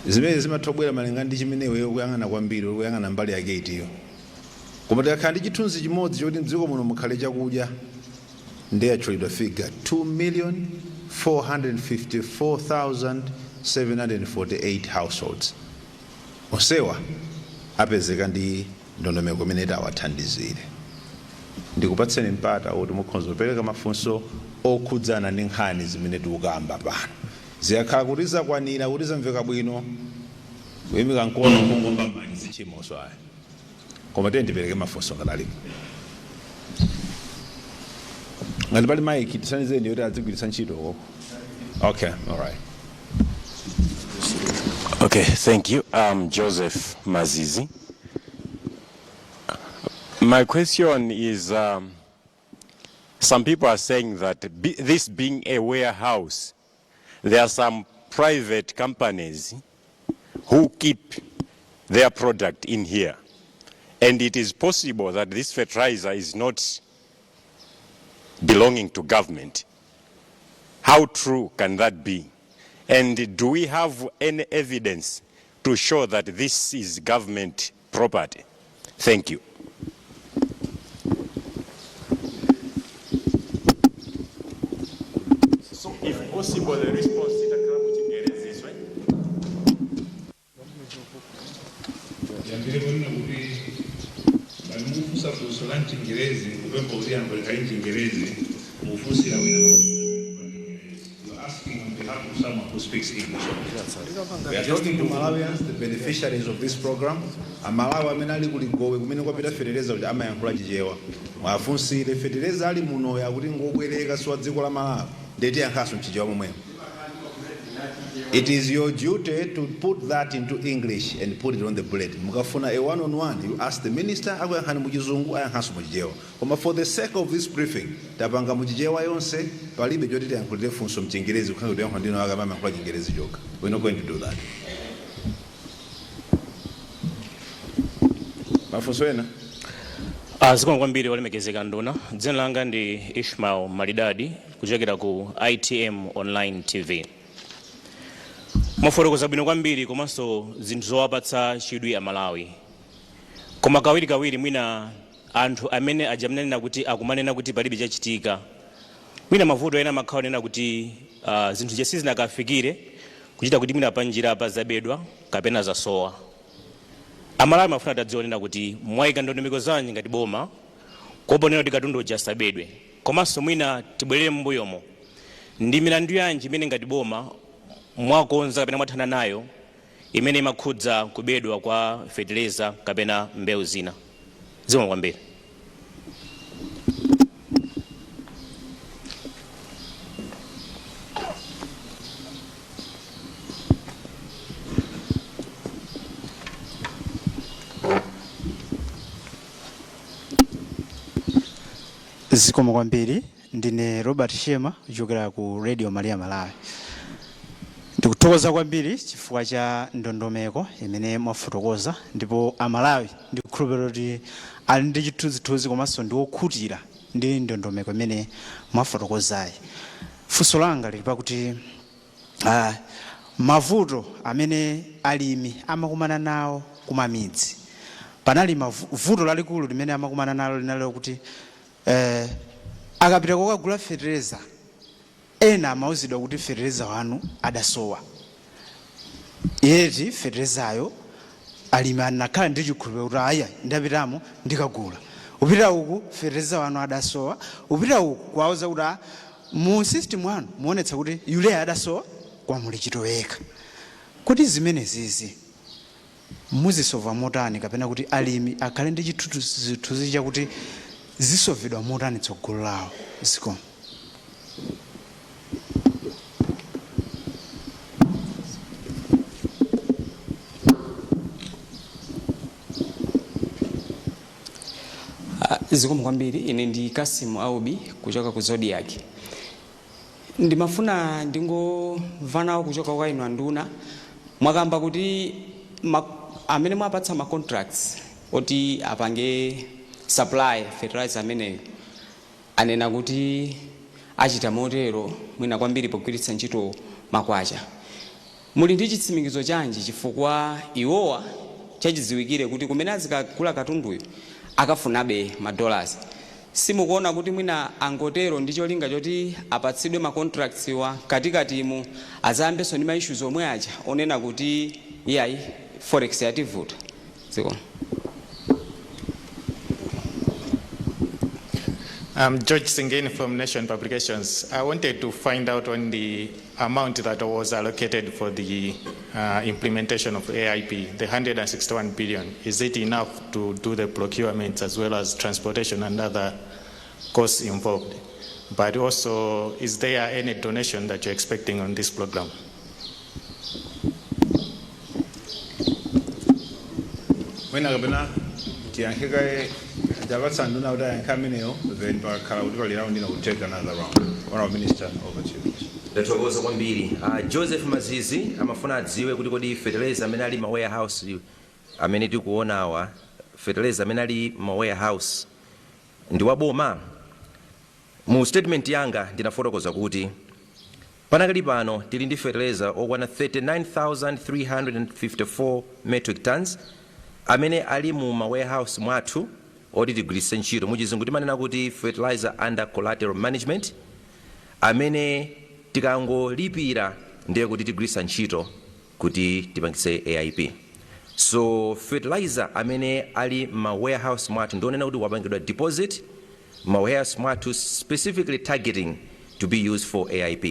zimene zimatha kubwera malinga ndi chimene iweyo kuyang'ana kwambiri, kuyang'ana mbali yake itiyo. Koma tikakhala ndi chithunzi chimodzi choti mdziko muno mukhale chakudya, ndiye yatchulidwa figure 2 million 454,748 households, onsewa apezeka ndi ndondomeko imene itawathandizire. Ndikupatseni mpata woti mukhoza kupereka mafunso okhudzana ndi nkhani zimene tikukamba pano. Zikakhala kuti zakwanira, kuti zamveka bwino, kuyimika mkono, kungomba m'manja sichimoso ayi, koma tiye ndipereke mafunso ngati alipo. Ngati pali maiki, tisanizeni yoti adzigwiritsa ntchito. Okay, all right. Okay, thank you. I'm Joseph Mazizi. My question is, some people are saying that this being a warehouse, there are some private companies who keep their product in here. And it is possible that this fertilizer is not belonging to government. How true can that be? And do we have any evidence to show that this is government property? Thank you. So if possible, the response itakhala mu Chingerezi, right? Yambire kunena kuti ngati mukufunsa funso la mchingerezi, kupempha kuti yankho likhale mchingerezi, mukufunsira wina wa Chingerezi. You're asking on behalf of someone who speaks English. We are talking to Malawians, the beneficiaries of this program. Amalawi amene ali kuligowe kumene kwapita fetereza kuti amayankhula Chichewa. Mwafunsire fetereza ali muno yakuti ngobwereka, si wa dziko la Malawi. Ndeti yankhaso mchichewa momwemo. It is your duty to put that into English and put it on the bulletin. Mukafuna a one on one, you ask the minister, akuyankhani muchizungu, ayankhanso muchichewa. Koma for the sake of this briefing, tapanga muchichewa yonse, palibe choti tiyankhulire funso mchingerezi kukhala kuti yankha ndino akama amayankhula Chingerezi chokha. We're not going to do that. Mafunso ena? Zikomo kwambiri, olemekezeka nduna. Dzina langa ndi Ishmael Malidadi kuchokera ku ITM Online TV. Mwafotokoza bwino kwambiri komanso zinthu zowapatsa chidwi Amalawi, koma kawirikawiri mwina anthu amene aja mnanena kuti akumanena kuti palibe chachitika, mwina mavuto ena amakhala onena kuti zinthu sizinakafikire kuchita kuti mwina panjira pa zabedwa kapena zasowa. Amalawi amafuna tadzionena kuti mwayika ndondomeko zanji ngati boma kuoponera kuti katundu uja asabedwe, komanso mwina tibwerere m'mbuyomo, ndi milandu yanji imene ngati boma mwakonza kapena mwathana nayo imene imakhudza kubedwa kwa feteleza kapena mbewu zina? Zikomo kwambiri. Zikomo kwambiri. Ndine Robert Shema kuchokera ku Radio Maria Malawi. Ndikuthokoza kwambiri chifukwa cha ndondomeko imene mwafotokoza, ndipo Amalawi ndikukhulupirira kuti ali ndi chithunzithunzi komanso ndi okhutira ndi ndondomeko imene mwafotokozayi. Funso langa lili pakuti mavuto amene alimi amakumana nawo kumamidzi, panali vuto lalikulu limene amakumana nalo linali lokuti akapita kokagula fetereza, ena amauzidwa kuti fetereza wanu adasowa, yeti feterezayo alimi anakhala ndi chikhulupiriro kuti aya, ndapitamo ndikagula. Upita uku, fetereza wanu adasowa. Upita uku, kuwauza kuti mu system wanu muonetsa kuti urea adasowa, kwa muli chitoweka. Kuti zimenezizi muzisova motani, kapena kuti alimi akhale ndi chithunzithunzi chakuti zisovedwa motani tsogolo lawo? Zikomo. Zikomo kwambiri. Ine ndi Kasimu Aubi kuchoka ku Zodiak. Ndimafuna ndingomva nawo kuchoka kwa inu anduna. Mwakamba kuti amene mwapatsa ma contracts oti apange supply fertilizer ameneyo anena kuti achita motero mwina kwambiri pogwiritsa ntchito makwacha. Muli ndi chitsimikizo chanji? Chifukwa iwowa chachidziwikire kuti kumene azikagula katunduyo akafunabe ma dollars. Simukuona kuti mwina angotero ndi cholinga choti apatsidwe ma contracts wa katikatimu azayambenso ndi ma issues omwe aja onena kuti iyayi, forex yativuta? Zikomo. I'm George Singini from Nation Publications. I wanted to find out on the amount that was allocated for the implementation of AIP, the 161 billion. Is it enough to do the procurement as well as transportation and other costs involved? But also, is there any donation that you're expecting on this program? Mwina kapena tiyankhe kaye, tapatsa nduna kuti ayankhe ameneyo, then pakakhala kuti pali round ina, we'll take another round. Honorable Minister, over to you. Ndathokoza kwambiri. Joseph Mazizi amafuna adziwe kuti kodi fertilizer amene ali ma warehouse amene tikuonawa, fertilizer amene ali ma warehouse ndi waboma? Mu statement yanga ndinafotokoza kuti panakali pano tili ndi fertilizer okwana 39,354 metric tons amene ali mu ma warehouse mwathu oti tigwiritse ntchito. Muchizungu timanena kuti fertilizer under collateral management, amene tikangolipira ndiye kuti tigwiritsa ntchito kuti tipangitse AIP. So fertilizer amene ali ma warehouse mwathu ndionena kuti wapangidwa deposit ma warehouse mwathu specifically targeting to be used for AIP.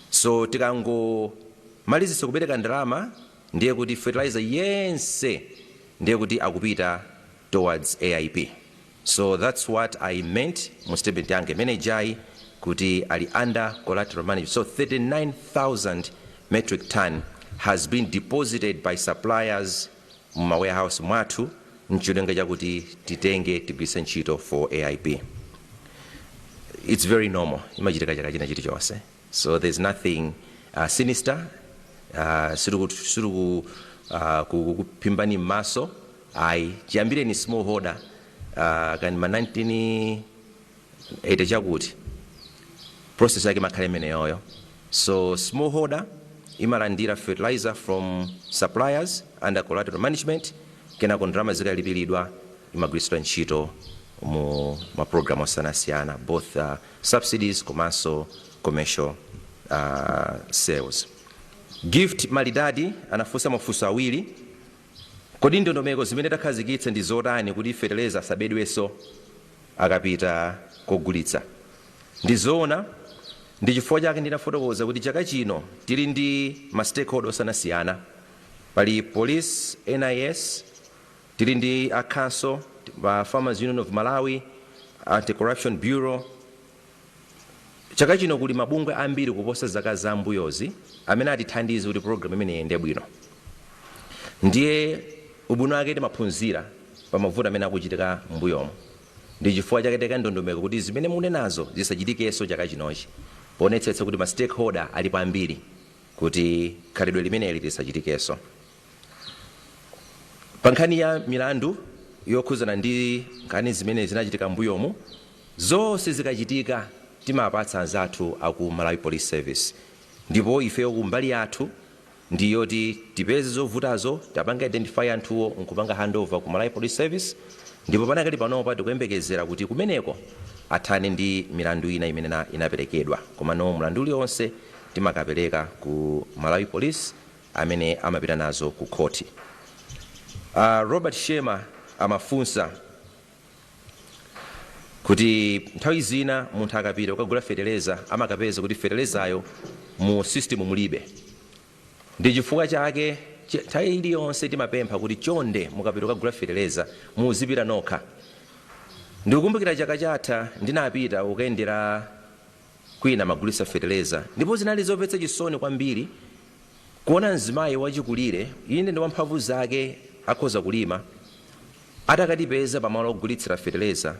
So tikangomalizitsa kupereka ndalama, ndiye kuti fertilizer yense ndiye kuti akupita towards AIP. So that's what I meant mu statement yange imene kuti ali under collateral management. So 39,000 metric ton has been deposited by suppliers mu warehouse mwathu ncholinga chakuti titenge tigwiritse ntchito for AIP. It's very normal, imachitika chaka china chilichonse, so there's nothing sinister. Siriku kuphimbani m'maso ayi. Chiyambireni smallholder kani ma 1980 chakuti process yake imakhala imeneyoyo. So smallholder imalandira fertilizer from suppliers under collateral management, kenako ndalama zikalipiridwa imagwiritsidwa ntchito mu maprogram osiyanasiyana, both subsidies komanso commercial sales. Gift Malidadi anafunsa mafunso awiri: kodi ndondomeko zimene takhazikitsa ndi zotani kuti fertilizer asabedwenso akapita kogulitsa? Ndizoona, ndi chifukwa chake ndinafotokoza kuti chaka chino tili ndi ma stakeholder osiyanasiyana. Pali police, NIS, tili ndi a council, pa Farmers Union of Malawi, Anti-Corruption Bureau. Chaka chino kuli mabungwe ambiri kuposa zaka zambuyozi amene atithandize kuti program imene iyende bwino. Ndiye ubwino wake timaphunzira pa mavuto amene akuchitika m'mbuyomo. Ndi chifukwa chake taika ndondomeko kuti zimene munenazo zisachitikenso chaka chinochi, poonetsetsa kuti ma stakeholder alipo ambiri kuti khalidwe limeneli lisachitikenso. Pa nkhani ya milandu yokhuzana ndi nkhani zimene zinachitika m'mbuyomu, zonse zikachitika timapatsa anzathu aku Malawi Police Service, ndipo ifeyo kumbali yathu ndiyoti tipeze zovutazo, tapanga identify anthuwo nkupanga handover ku Malawi Police Service. Ndipo panakali panopa tikuyembekezera kuti kumeneko athane ndi milandu ina imene inaperekedwa. Komano mlandu uliwonse timakapereka ku Malawi Police amene amapita nazo ku khoti. Robert Shema amafunsa kuti nthawi zina munthu akapita kukagula feteleza amakapeza kuti fetelezayo mu system mulibe. Ndi chifukwa chake nthawi iliyonse timapempha kuti chonde, mukapita kukagula feteleza muzipita nokha. Ndikukumbukira chaka chatha ndinapita kukayendera kwina magulisa feteleza, ndipo zinali zomvetsa chisoni kwambiri kuona mzimayi wachikulire, ine ndi wamphamvu zake akhoza kulima, atakatipeza pamalo ogulitsira feteleza.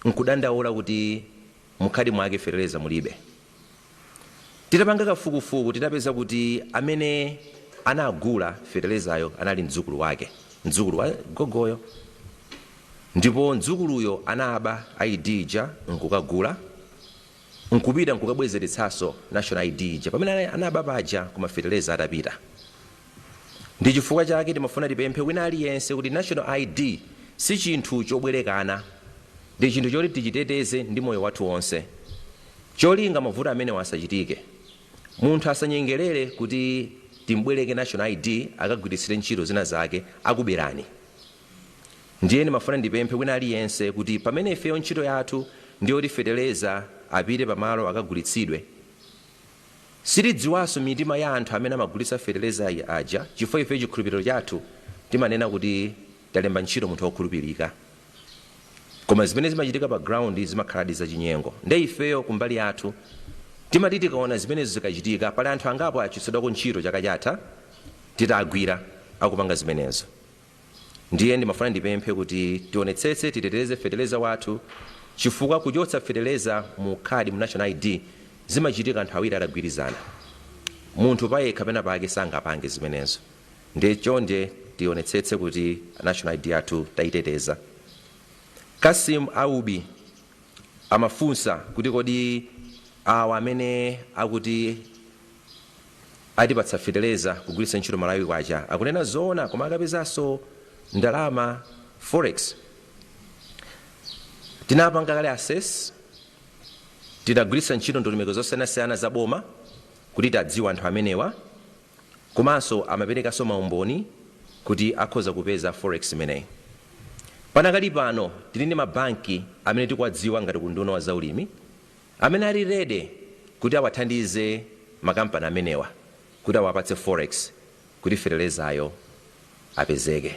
Nkudandaula kuti mukhadi mwake fetereza mulibe. Titapanga kafukufuku, tidapeza kuti amene anagula feterezayo anali mdzukulu wake, mdzukulu wa gogoyo, ndipo mdzukuluyo anaba ID ija nkukagula, nkupita nkukabwezeretsanso national ID ija pamene anaba paja, koma fetereza atapita. Ndi chifukwa chake timafuna tipemphe wina aliyense kuti national ID si chinthu chobwerekana, ndi chinthu choti tichiteteze ndi moyo wathu wonse. Cholinga mavuto amene asachitike, munthu asanyengerere kuti timbwereke national ID akagwiritsire ntchito zina zake, akuberani. Ndiye ndimafuna ndipemphe wina aliyense kuti pamene ifeyo ntchito yathu ndiyoti fetereza apite pamalo akagulitsidwe, sitidziwanso mitima ya anthu amene amagulitsa fetereza aja, chifukwa ife chikhulupiriro chathu timanena kuti talemba ntchito munthu wokhulupirika, koma zimene zimachitika pa ground zimakhaladi zachinyengo. Nde ifeyo kumbali yathu timati tikaona zimenezo zikachitika, pali anthu angapo achotsedwako ntchito chaka chatha titagwira akupanga zimenezo. Ndiye ndimafuna ndipemphe kuti tionetsetse titeteze fetereza wathu, chifukwa kuchotsa fetereza mu khadi, mu national ID, zimachitika anthu awiri atagwirizana. Munthu payekha pena pake sangapange zimenezo. Ndiye chonde tionetsetse kuti national ID yathu tayiteteza. Kasim Aubi amafunsa kuti kodi awa amene akuti atipatsa fetereza kugwiritsa ntchito Malawi kwacha akunena zoona, koma akapezanso ndalama forex? Tinapanga kale assess, tidagwiritsa ntchito ndondomeko zosiyanasiyana za boma kuti tadziwa anthu amenewa, komanso amaperekanso maumboni kuti akhoza kupeza forex imeneyi. Panakali pano tili ndi mabanki amene tikuwadziwa ngati kunduna wa zaulimi amene ali ready kuti awathandize makampani amenewa kuti awapatse forex kuti feterezayo apezeke.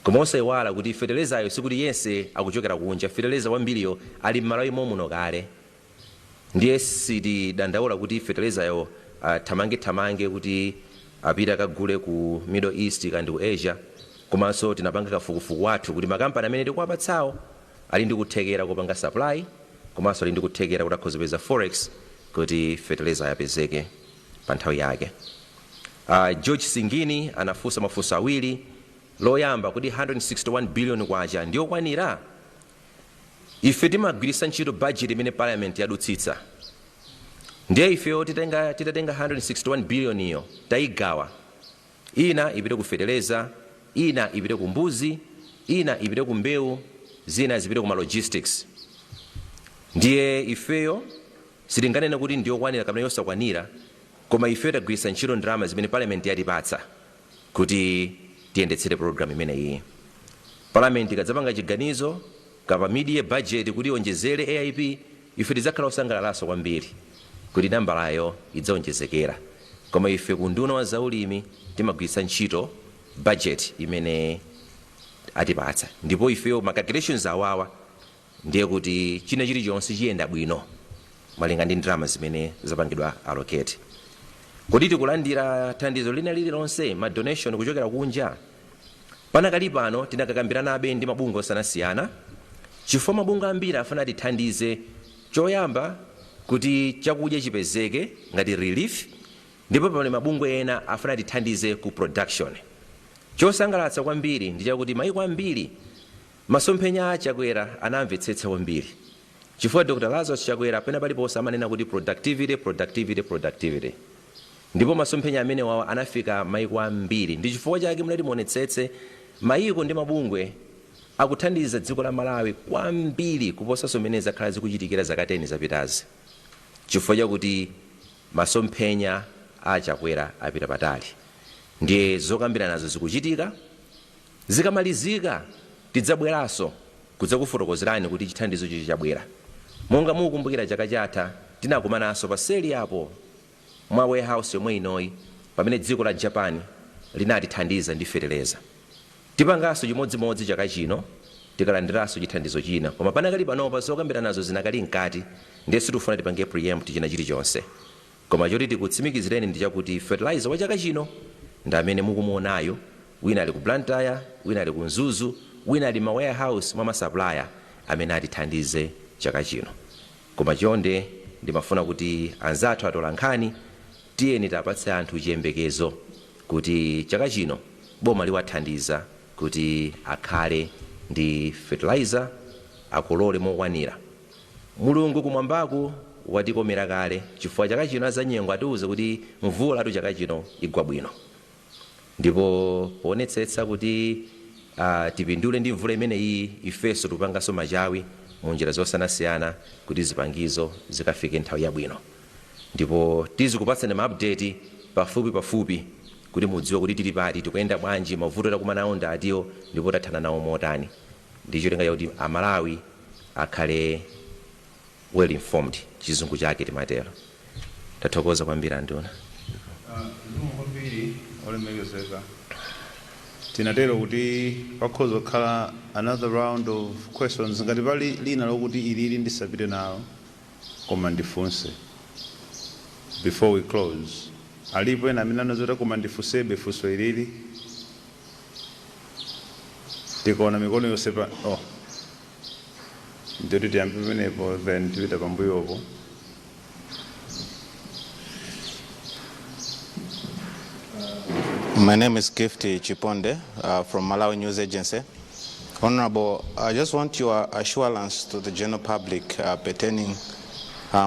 Koma osayiwala kuti feterezayo sikuti yense akuchokera kunja, fetereza wambiriyo ali m'Malawi momuno kale. Ndiye sitidandaula kuti feterezayo thamange thamange kuti apite akagule ku Middle East kandi ku Asia. Komanso tinapanga kafukufuku wathu kuti makampani amene tikuwapatsawo ali ndi kuthekera kopanga supply, komanso ali ndi kuthekera kuti akhoza kupeza forex kuti fetereza yapezeke pa nthawi yake. George Singini anafunsa mafunso awiri. Loyamba, kuti 161 billion kwacha ndiyokwanira? Ife timagwiritsa ntchito budget imene parliament yadutsitsa. Ndiye ifeyo titatenga 161 billion iyo, tayigawa, ina ipite ku fetereza, ina ipite ku mbuzi, ina ipite ku mbewu, zina zipite ku ma logistics. Ndiye ifeyo sitinganene kuti ndiyokwanira kapena yosakwanira, koma ifeyo tagwiritsa ntchito ndalama zimene parliament yatipatsa kuti tiyendetsere program imeneyi. Parliament ikadzapanga chiganizo kapa mid-year budget kuti ionjezere AIP, ife tidzakhala osangalalanso kwambiri kuti nambalayo idzaonjezekera. Koma ife ku nduna wa zaulimi timagwiritsa ntchito budget imene atipatsa, ndipo ifeyo ma calculations awawa ndiye kuti china chilichonse chiyenda bwino malinga ndi ndalama zimene zapangidwa allocate. Kodi tikulandira thandizo lina lililonse, ma donation kuchokera kunja? Panakali pano tinakakambiranabe ndi mabungwe osiyanasiyana, chifukwa mabungwe ambiri afuna atithandize choyamba kuti chakudya chipezeke ngati relief, ndipo pali mabungwe ena afuna atithandize ku production. Chosangalatsa kwambiri ndi chakuti maiko ambiri masomphenya a Chakwera anamvetsetsa kwambiri, chifukwa Dr Lazarus Chakwera pena paliponse amanena kuti productivity, productivity, productivity, ndipo masomphenya amene wawo anafika maiko ambiri. Ndi chifukwa chake munati muonetsetse maiko ndi mabungwe akuthandiza dziko la Malawi kwambiri kuposanso mmene zakhala zikuchitikira zaka 10 zapitazi, chifukwa chakuti masomphenya a Chakwera apita patali. Ndiye zokambirana nazo zikuchitika, zikamalizika tidzabweranso kudzakufotokozerani kuti chithandizo chichi chabwera. Monga mukukumbukira, chaka chatha tinakumananso pa seli apo mwa warehouse yomwe inoyi pamene dziko la Japan linatithandiza ndi feteleza. Tipanganso chimodzimodzi chaka chino tikalandiranso chithandizo china, koma panakali panopa zokambirana nazo zinakali mkati, ndiye sitikufuna tipange preempt china chilichonse. Koma choti tikutsimikizireni ndi chakuti fertilizer wa chaka chino ndi amene mukumuonayo, wina ali ku Blantyre, wina ali ku Mzuzu, wina ali ma warehouse mwa ma supplier. amene atithandize chaka chino. Koma chonde ndimafuna kuti anzathu atola nkhani, tiyeni tapatse anthu chiyembekezo kuti chaka chino boma liwathandiza kuti akhale ndi fertilizer, akolole mokwanira. Mulungu kumwambaku watikomera kale, chifukwa chaka chino azanyengo atiuze kuti mvula tu chaka chino igwa bwino, ndipo poonetsetsa kuti tipindule ndi mvula imeneyi, ifenso tikupanganso machawi mu njira zosiyanasiyana kuti zipangizo zikafike nthawi yabwino. Ndipo tizikupatsani ma update pafupi pafupi kuti mudziwe kuti tili pati, tikuyenda bwanji, mavuto takumana nawo ndatiyo, ndipo tathana nawo motani, ndi cholinga chakuti Amalawi akhale well informed, chizungu chake timatero. Tathokoza kwambiri, anduna. Zikomo kwambiri, olemekezeka. Tinatero kuti pakhoza kukhala another round of questions. Ngati pali lina lokuti ilili ndisapite nalo koma ndifunse before we close, alipo ena amene anazota koma ndifunsebe funso ilili? Tikaona mikono yonse pa, oh, ndiyoti tiyambe pamenepo, then tipita pambuyopo. My name is Gift Chiponde from Malawi News Agency. Honorable, I just want your assurance to the general public pertaining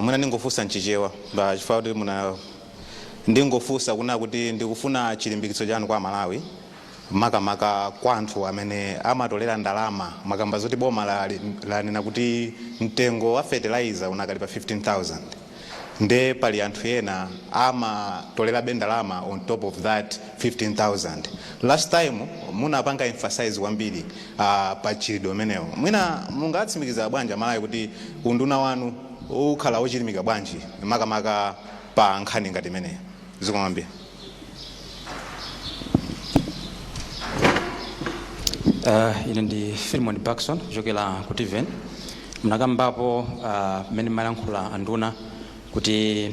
mwina ndingofunsa mchichewa ba chifukwa kuti muna ndingofunsa kuna kuti ndikufuna chilimbikitso chanu kwa Malawi, makamaka kwa anthu amene amatolera ndalama. Makamba zoti boma lanena kuti mtengo wa fertilizer unakali pa 15,000, nde pali anthu ena amatolerabe ndalama on top of that 15,000. Last time munapanga emphasize kwambiri pa chilidwe umenewo. Mwina mungatsimikiza bwanji Amalawi kuti unduna wanu ukhala wochilimika bwanji makamaka pa nkhani ngati imeneyo? Zikomo kwambiri. Ine ndi Philemon Bakson kuchokera ku TVN. Munakambapo mmene malankhula anduna kuti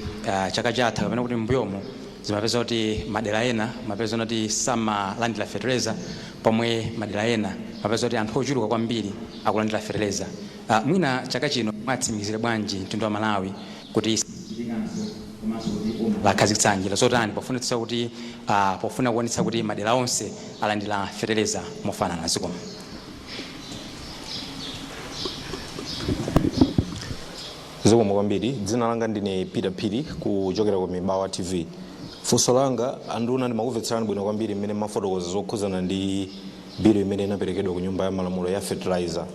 chaka chatha kapena kuti mbuyomu zimapeza kuti madera ena mapeza kuti samalandira fertilizer, pomwe madera ena mapeza kuti anthu ochuluka kwambiri akulandira fertilizer. Mwina chaka chino mwatsimikizire bwanji mtundu wa Malawi kuti komanso kuti boma lakhazikitsa njira zotani pofunitsa kuti pofuna kuonetsa kuti madera onse alandira fertilizer mofanana? Zikomo. Zikomo kwambiri. Dzina langa ndine Peter Phiri kuchokera ku Mibawa TV. Funso langa, anduna, ndimakumvetserani bwino kwambiri mmene mafotokoza zokhuzana ndi bill imene inaperekedwa ku Nyumba ya Malamulo ya fertilizer.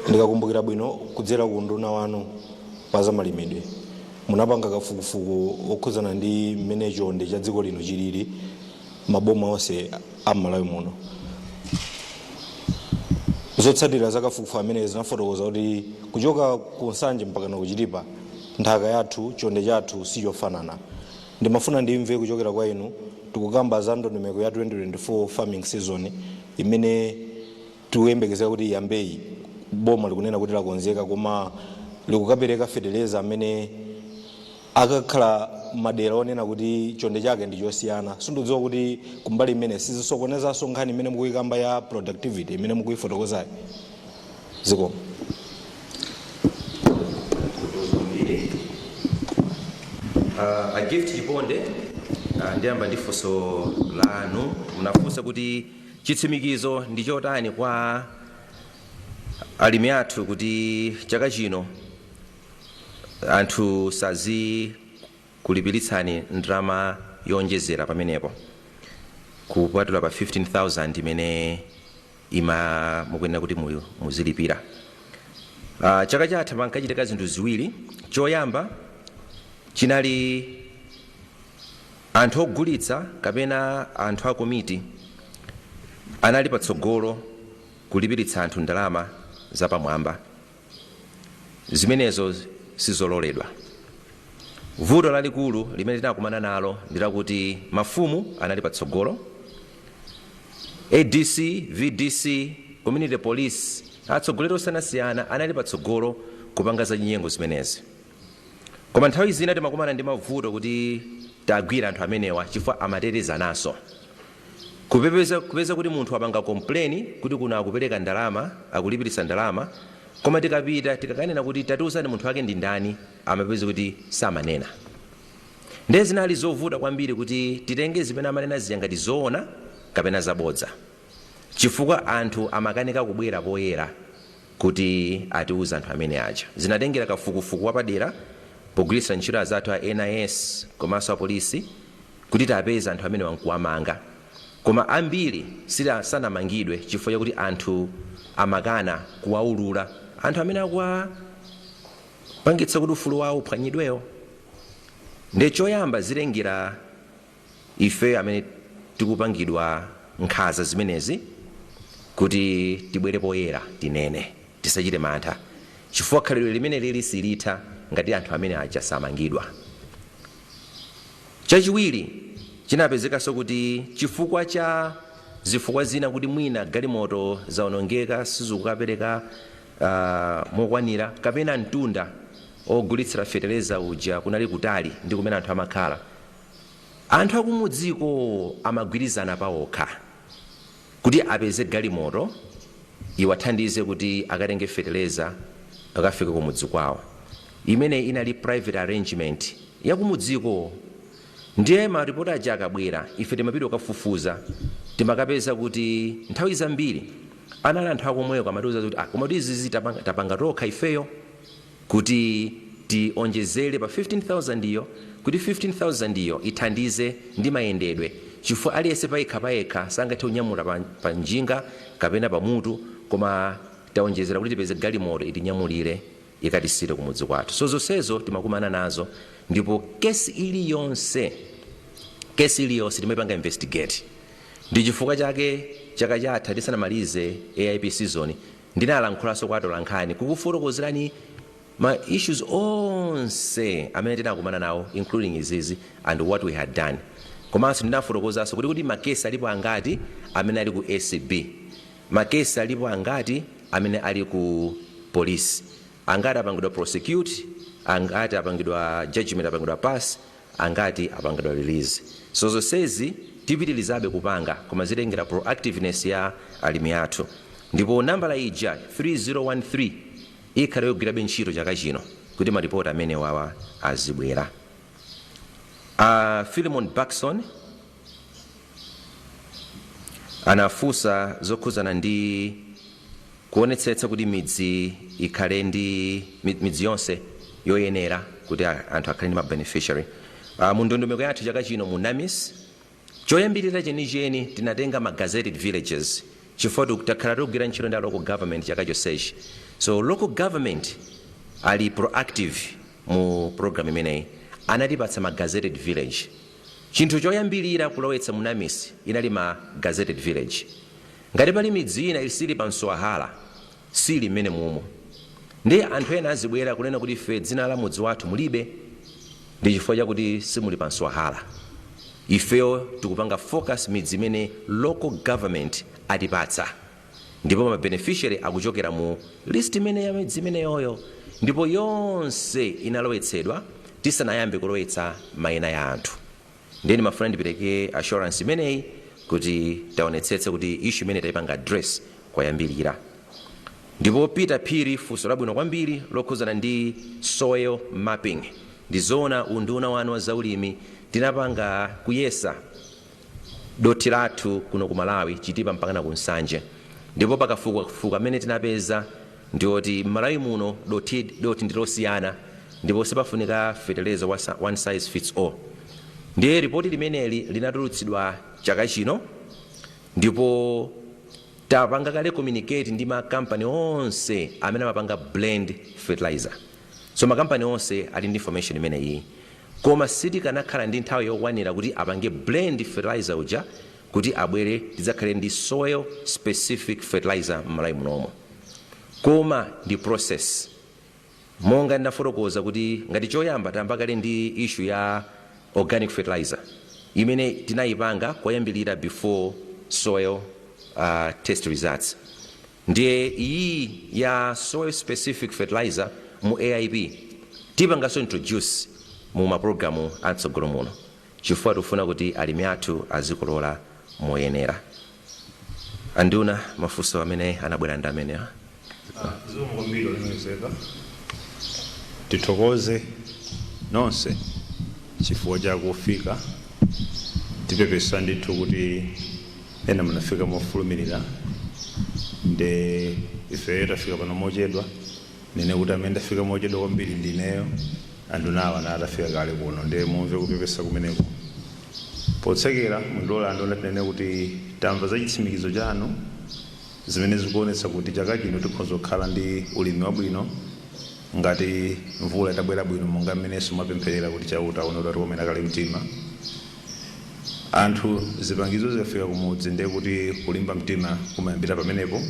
Ndikakumbukira bwino, kudzera ku nduna wanu wa zamalimidwe munapanga kafukufuku okhuzana ndi mmene chonde cha dziko lino chilili maboma onse a m'Malawi muno. Zotsatira za kafukufuku amene zinafotokoza kuti kuchoka ku Nsanje mpaka ku Chitipa nthaka yathu, chonde chathu sichofanana. Ndimafuna ndimve kuchokera kwa inu, tikukamba za ndondomeko ya 2024 farming season imene tikuyembekezera kuti iyambeyi. Boma likunena kuti lakonzeka, koma likukapereka feteleza amene akakhala madera onena kuti chonde chake ndi chosiyana. Sindidziwa kuti kumbali imene sizisokonezanso nkhani imene mukuyikamba ya productivity imene mukuyifotokozayi? Zikomo. A Gift Chiponde, ndiyamba ndi funso lanu. Munafunsa kuti chitsimikizo ndi chotani kwa alimi athu kuti chaka chino anthu sazikulipiritsani ndalama yonjezera pamenepo kupatula pa 15,000 imene ima mukuyenera kuti muzilipira. Chaka chatha pankachitika zinthu ziwiri. Choyamba chinali anthu ogulitsa kapena anthu a komiti anali patsogolo kulipiritsa anthu ndalama zapamwamba. Zimenezo sizololedwa. Vuto lalikulu limene tinakumana nalo ndi lakuti mafumu anali patsogolo, ADC, VDC, community police, atsogoleri osiyanasiyana anali patsogolo kupanga zachinyengo zimenezi. Koma nthawi zina timakumana ndi mavuto kuti tagwira anthu amenewa, chifukwa amatetezananso. Kupeza kuti munthu apanga complain kuti kuno akupereka ndalama, akulipiritsa ndalama. Koma tikapita tikakanena kuti tatiuzani munthu wake ndi ndani, amapeza kuti samanena. Ndiye zinali zovuta kwambiri kuti titenge zimene amanena zija ngati zoona kapena zabodza, chifukwa anthu amakanika kubwera poyera kuti atiuze anthu amene aja. Zinatengera kafukufuku wapadera pogwiritsa ntchito azathu a NIS komanso apolisi kuti tapeze anthu amene wankuwamanga. Koma ambiri sanamangidwe chifukwa chakuti anthu amakana kuwaulula anthu amene akuwapangitsa kuti ufulu wawo uphwanyidweyo. Ndi choyamba zilengera ife amene tikupangidwa nkhanza zimenezi kuti tibwere poyera, tinene, tisachite mantha, chifukwa khalidwe limene lili silitha ngati anthu amene aja samangidwa. Chachiwiri, chinapezekanso kuti chifukwa cha zifukwa zina, kuti mwina galimoto zaonongeka, sizikukapereka mokwanira, kapena mtunda ogulitsira feteleza uja kunali kutali ndi kumene anthu amakhala, anthu akumudziko amagwirizana pawokha kuti apeze galimoto iwathandize kuti akatenge feteleza akafike kumudzi kwawo, imene inali private arrangement yakumudziko. Ndiye maripoti aja akabwera, ife timapita kukafufuza, timakapeza kuti nthawi zambiri anali anthu akomweko amatiuza kuti, "Ah, koma kuti izizi tapanga tokha ifeyo kuti tionjezere pa 15,000 iyo, kuti 15,000 iyo ithandize ndi mayendedwe, chifukwa aliyense payekha payekha sangathe kunyamula pa njinga kapena pamutu, koma taonjezera kuti tipeze galimoto itinyamulire ikatisire kumudzi kwathu." So zonsezo timakumana nazo, ndipo kesi iliyonse timayipanga investigate. Ndi chifukwa chake chaka chatha tisanamalize AIP season, ndinalankhulanso kwa atolankhani kukufotokozerani ma issues onse amene tinakumana nawo, including izizi and what we had done. Komanso ndinafotokozanso kuti makesi alipo angati amene ali ku ACB, makesi alipo angati amene ali ku police, angati apangidwa prosecute, angati apangidwa judgment, apangidwa pass, angati apangidwa release. So zonsezi tipitilizabe kupanga, koma zitengera proactiveness ya alimi athu. Ndipo nambala ija 3013 ikhale yogwirabe ntchito chaka chino kuti maripoti amene wawa azibwera. Philemon Baxon anafunsa zokhuzana ndi kuonetsetsa kuti midzi ikhale ndi midzi yonse yoyenera kuti anthu akhale ndi ma beneficiary. Mu ndondomeko yathu chaka chino mu NAMIS, choyambirira chenicheni tinatenga ma gazetted villages, chifukwa takhala tikugwira ntchito ndi a local government chaka chonsechi. So local government ali proactive mu program imeneyi, anatipatsa ma gazetted village. Chinthu choyambirira kulowetsa mu NAMIS inali ma gazetted village. Ngati pali midzi ina isili pa mswahala, sili mmene mumo, ndi anthu ena azibwera kunena kuti ife dzina la mudzi wathu mulibe, ndi chifukwa chakuti simuli pa mswahala. Ifeyo tikupanga focus midzi imene local government atipatsa, ndipo ma beneficiary akuchokera mu list imene ya midzi imeneyoyo, ndipo yonse inalowetsedwa tisanayambe kulowetsa mayina ya anthu. Ndiye ndimafuna ndipereke assurance imeneyi kuti taonetsetse kuti issue imene tayipanga address kwayambirira. Ndipo Peter Phiri, funso labwino kwambiri lokhuzana ndi soil mapping. Ndizoona, unduna wanu wa zaulimi tinapanga kuyesa dothi lathu kuno ku Malawi, Chitipa mpakana ku Nsanje, ndipo pakafukufuku amene tinapeza ndioti m'Malawi muno dothi ndi losiyana, ndipo sipafunika fertilizer wa one size fits all. Ndiye ripoti limeneli linatulutsidwa chaka chino, ndipo tapanga kale communicate ndi makampani onse amene amapanga blend fertilizer. So makampani onse ali ndi information imeneyi, koma sitikanakhala ndi nthawi yokwanira kuti apange blend fertilizer uja kuti abwere tidzakhale ndi soil specific fertilizer m'Malawi munomo. Koma ndi process, monga ndinafotokoza kuti ngati choyamba tayamba kale ndi issue ya organic fertilizer imene tinayipanga koyambirira before soil test results. Ndiye iyi ya soil specific fertilizer mu AIP tipanganso introduce mu mapulogalamu amtsogolo muno, chifukwa tikufuna kuti alimi athu azikolola moyenera. Anduna, mafunso amene anabwera ndi amenewa. Zikomo kwambiri olemekezeka. Tithokoze nonse chifukwa chakufika. Tipepesa ndithu kuti ena munafika mofulumirira, nde ifeyo tafika pano mochedwa. Nene kuti amene ndafika mochedwa kwambiri ndineyo, andunawa na atafika kale kuno, nde mumve kupepesa kumeneko. Potsekera, mundilola anduna tinene kuti tamva za chitsimikizo chanu zimene zikuonetsa kuti chaka chino tikhoza kukhala ndi ulimi wabwino ngati mvula itabwera bwino, monga mmenenso mwapempherera kuti Chauta aone kuti atikomera kale mtima. Anthu zipangizo zikafika kumudzi, ndiye kuti kulimba mtima kumayambira pamenepo.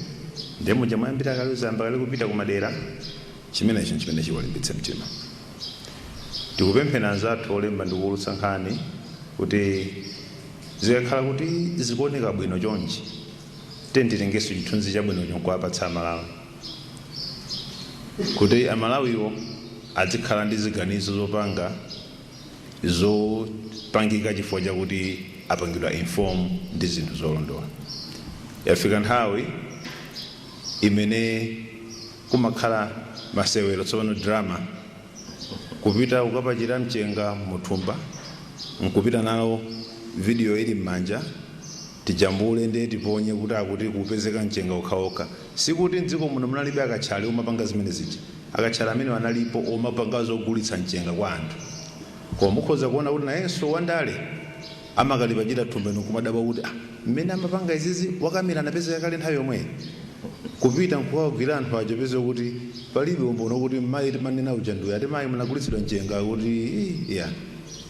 Ndiye muja mwayambira kale, zayamba kale kupita kumadera, chimenecho chimene chiwalimbitse mtima. Tikupemphera anzathu olemba ndi kuwulutsa nkhani kuti zikakhala kuti zikuoneka bwino chonchi, titengenso chithunzi chabwinocho nkuwapatsa Amalawi, kuti Amalawiwo azikhala ndi ziganizo zopanga zopangika chifukwa chakuti apangidwa inform ndi zinthu zolondola. Yafika nthawi imene kumakhala masewero tsopano, drama, kupita kukapachira mchenga muthumba nkupita nawo, video ili m'manja, tijambule ndiye tiponye kuti akuti kupezeka mchenga okhaokha. Sikuti mdziko muno munalibe akatchale omapanga zimene zija. Akatchale amene analipo omapanga zogulitsa mchenga kwa anthu, koma mukhoza kuona kuti nayenso wandale amakalipachira thumba nkumadabwa kuti, ah, mmene amapanga izizi wakamera anapezeka kale nthawi yomweyi. Kupita nkukawagwira anthu aja, peze kuti palibe umboni kuti mayi timanena uja nduya, ati mayi munagulitsidwa mchenga, kuti ya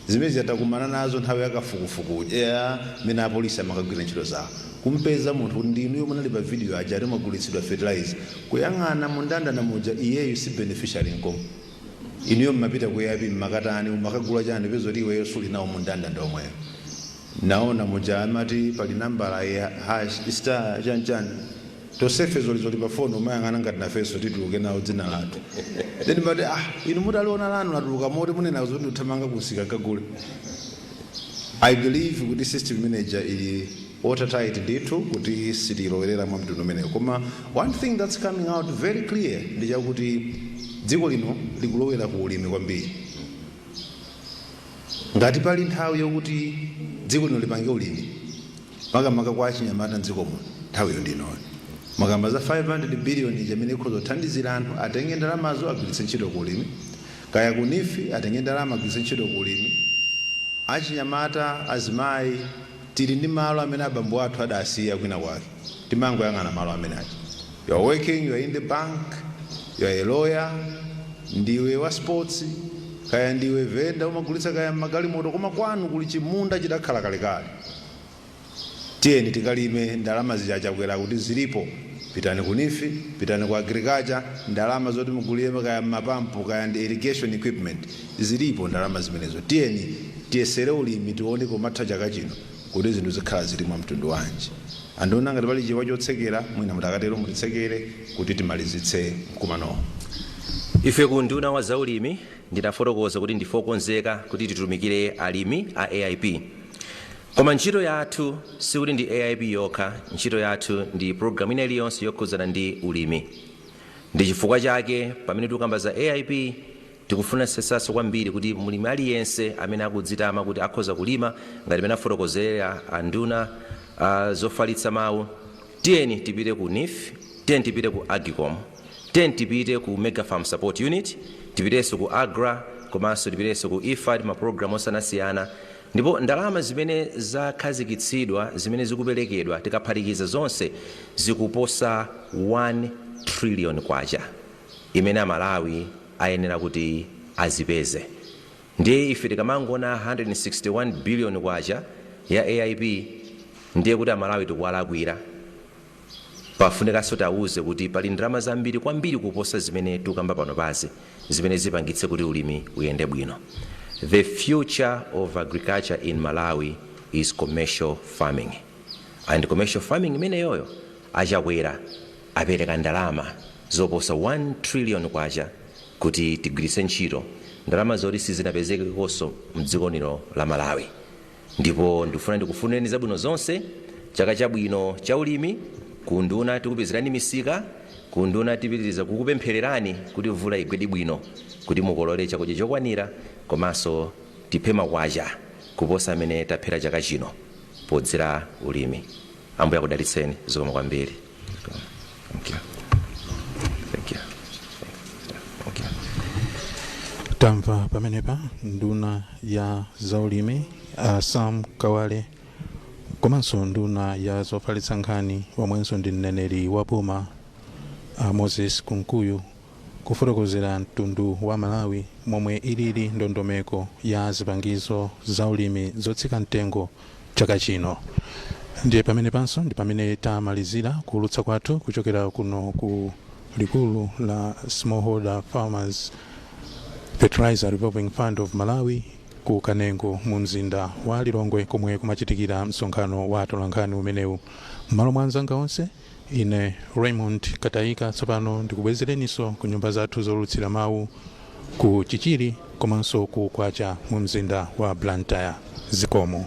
zimene zatakumana nazo nthawi yakafukufuku ya mmene apolisi amakagwira ntchito zawo, kumpeza munthu kuti ndinuyo munali pa video aja, ati mwagulitsidwa fertilizer. Kuyang'ana mundandanda muja, iyeyu si beneficiary nko. Inuyo mmapita kuyapi, mmakatani, mmakagula chani? Peza kuti iweyo suli nawo mundandanda omweyo. Naona muja amati pali nambala ya hash, star, chani chani, tosefe zolizoli pa foni, umayang'ana ngati nafenso tituluke nawo dzina lathu. Then mati, ah, inu mutaliona lanu latuluka moti munena zoti ndikuthamanga kusika kagule. I believe kuti system manager ili watertight ndithu, kuti sitilowerera mwa mtundu umenewo. Koma one thing that's coming out very clear ndi chakuti dziko lino likulowera ku ulimi kwambiri. Ngati pali nthawi yokuti dziko lino lipange ulimi, makamaka kwa achinyamata mdziko muno, nthawiyo ndinoyo. Makamba za 500 billion chamene ikhoza kuthandizira anthu, atenge ndalamazo agwiritse ntchito ku ulimi, kaya ku NEEF atenge ndalama agwiritse ntchito ku ulimi. Achinyamata, azimayi, tili ndi malo amene abambo athu adasiya kwina kwake, timangoyang'ana malo amene aja. You are working, you are in the bank, you are a lawyer, ndiwe wa sports, kaya ndiwe venda umagulitsa kaya magalimoto, koma kwanu kuli chimunda chidakhala kalekale. Tiyeni tikalime. Ndalama zichachakwera kuti zilipo. Pitani ku NEEF, pitani ku agriculture, ndalama zoti mugulire kaya mapampu, kaya ndi irrigation equipment, zilipo ndalama zimenezo. Tiyeni tiyesere ulimi, tione pomatha chaka chino kuti zinthu zikhala zili mwa mtundu wanji. Andiona ngati pali chifukwa chotsekera, mwina mutakatero mutitsekere kuti timalizitse mkumanowo. Ife ku nduna wa zaulimi ndinafotokoza kuti ndife okonzeka kuti titumikire alimi a AIP, koma ntchito yathu sikuti ndi AIP yokha. Ntchito yathu ndi programu ina iliyonse yokhudzana ndi ulimi. Ndi chifukwa chake pamene tikukamba za AIP, tikufuna sesaso kwambiri kuti mulimi aliyense amene akudzitama kuti akhoza kulima, ngati mene afotokozera anduna zofalitsa mawu, tiyeni tipite ku NEEF, tiyeni tipite ku AGCOM, tiyeni tipite ku Mega Farm Support Unit, tipitenso ku AGRA, komanso tipitenso ku IFAD, mapulogalamu osiyanasiyana. Ndipo ndalama zimene zakhazikitsidwa, zimene zikuperekedwa, tikaphatikiza zonse zikuposa 1 trillion kwacha imene Amalawi ayenera kuti azipeze. Ndiye ife tikamangona 161 billion kwacha ya AIP, ndiye kuti Amalawi tikuwalakwira. Pafunikanso tawuze kuti pali ndalama zambiri kwambiri kuposa zimene tikukamba pano pazi, zimene zipangitse kuti ulimi uyende bwino. The future of agriculture in Malawi is commercial farming, and commercial farming imeneyoyo Achakwera apereka ndalama zoposa 1 trillion kwacha kuti tigwiritse ntchito, ndalama zoti sizinapezekekonso mdziko lino la Malawi. Ndipo ndifuna ndikufunireni zabwino zonse, chaka chabwino cha ulimi. Ku nduna tikupezerani misika. Kunduna tipitiriza kukupemphererani kuti mvula igwedi bwino, kuti mukolole chakudya chokwanira, komanso tiphe makwacha kuposa amene taphera chaka chino podzera ulimi. Ambuye akudalitseni. Zikomo kwambiri. Thank you. Thank you. Thank you. Tamva pamenepa nduna ya zaulimi Sam Kawale komanso nduna ya zofalitsa nkhani omwenso ndi mneneri wa boma Moses Kunkuyu kufotokozera mtundu wa Malawi momwe ilili ndondomeko ya zipangizo zaulimi zotsika mtengo chaka chino. Ndiye pamene panso ndi pamene tamalizira kuulutsa kwathu kuchokera kuno ku likulu la Smallholder Farmers Fertilizer Revolving Fund of Malawi ku Kanengo mu mzinda wa Lilongwe, komwe kumachitikira msonkhano wa atolankhani umenewu. M'malo mwa anzanga onse, ine Raymond Katayika. Tsopano ndikubwezereninso ku nyumba zathu zolutsira mawu ku Chichiri komanso ku Kwacha mu mzinda wa Blantyre. Zikomo.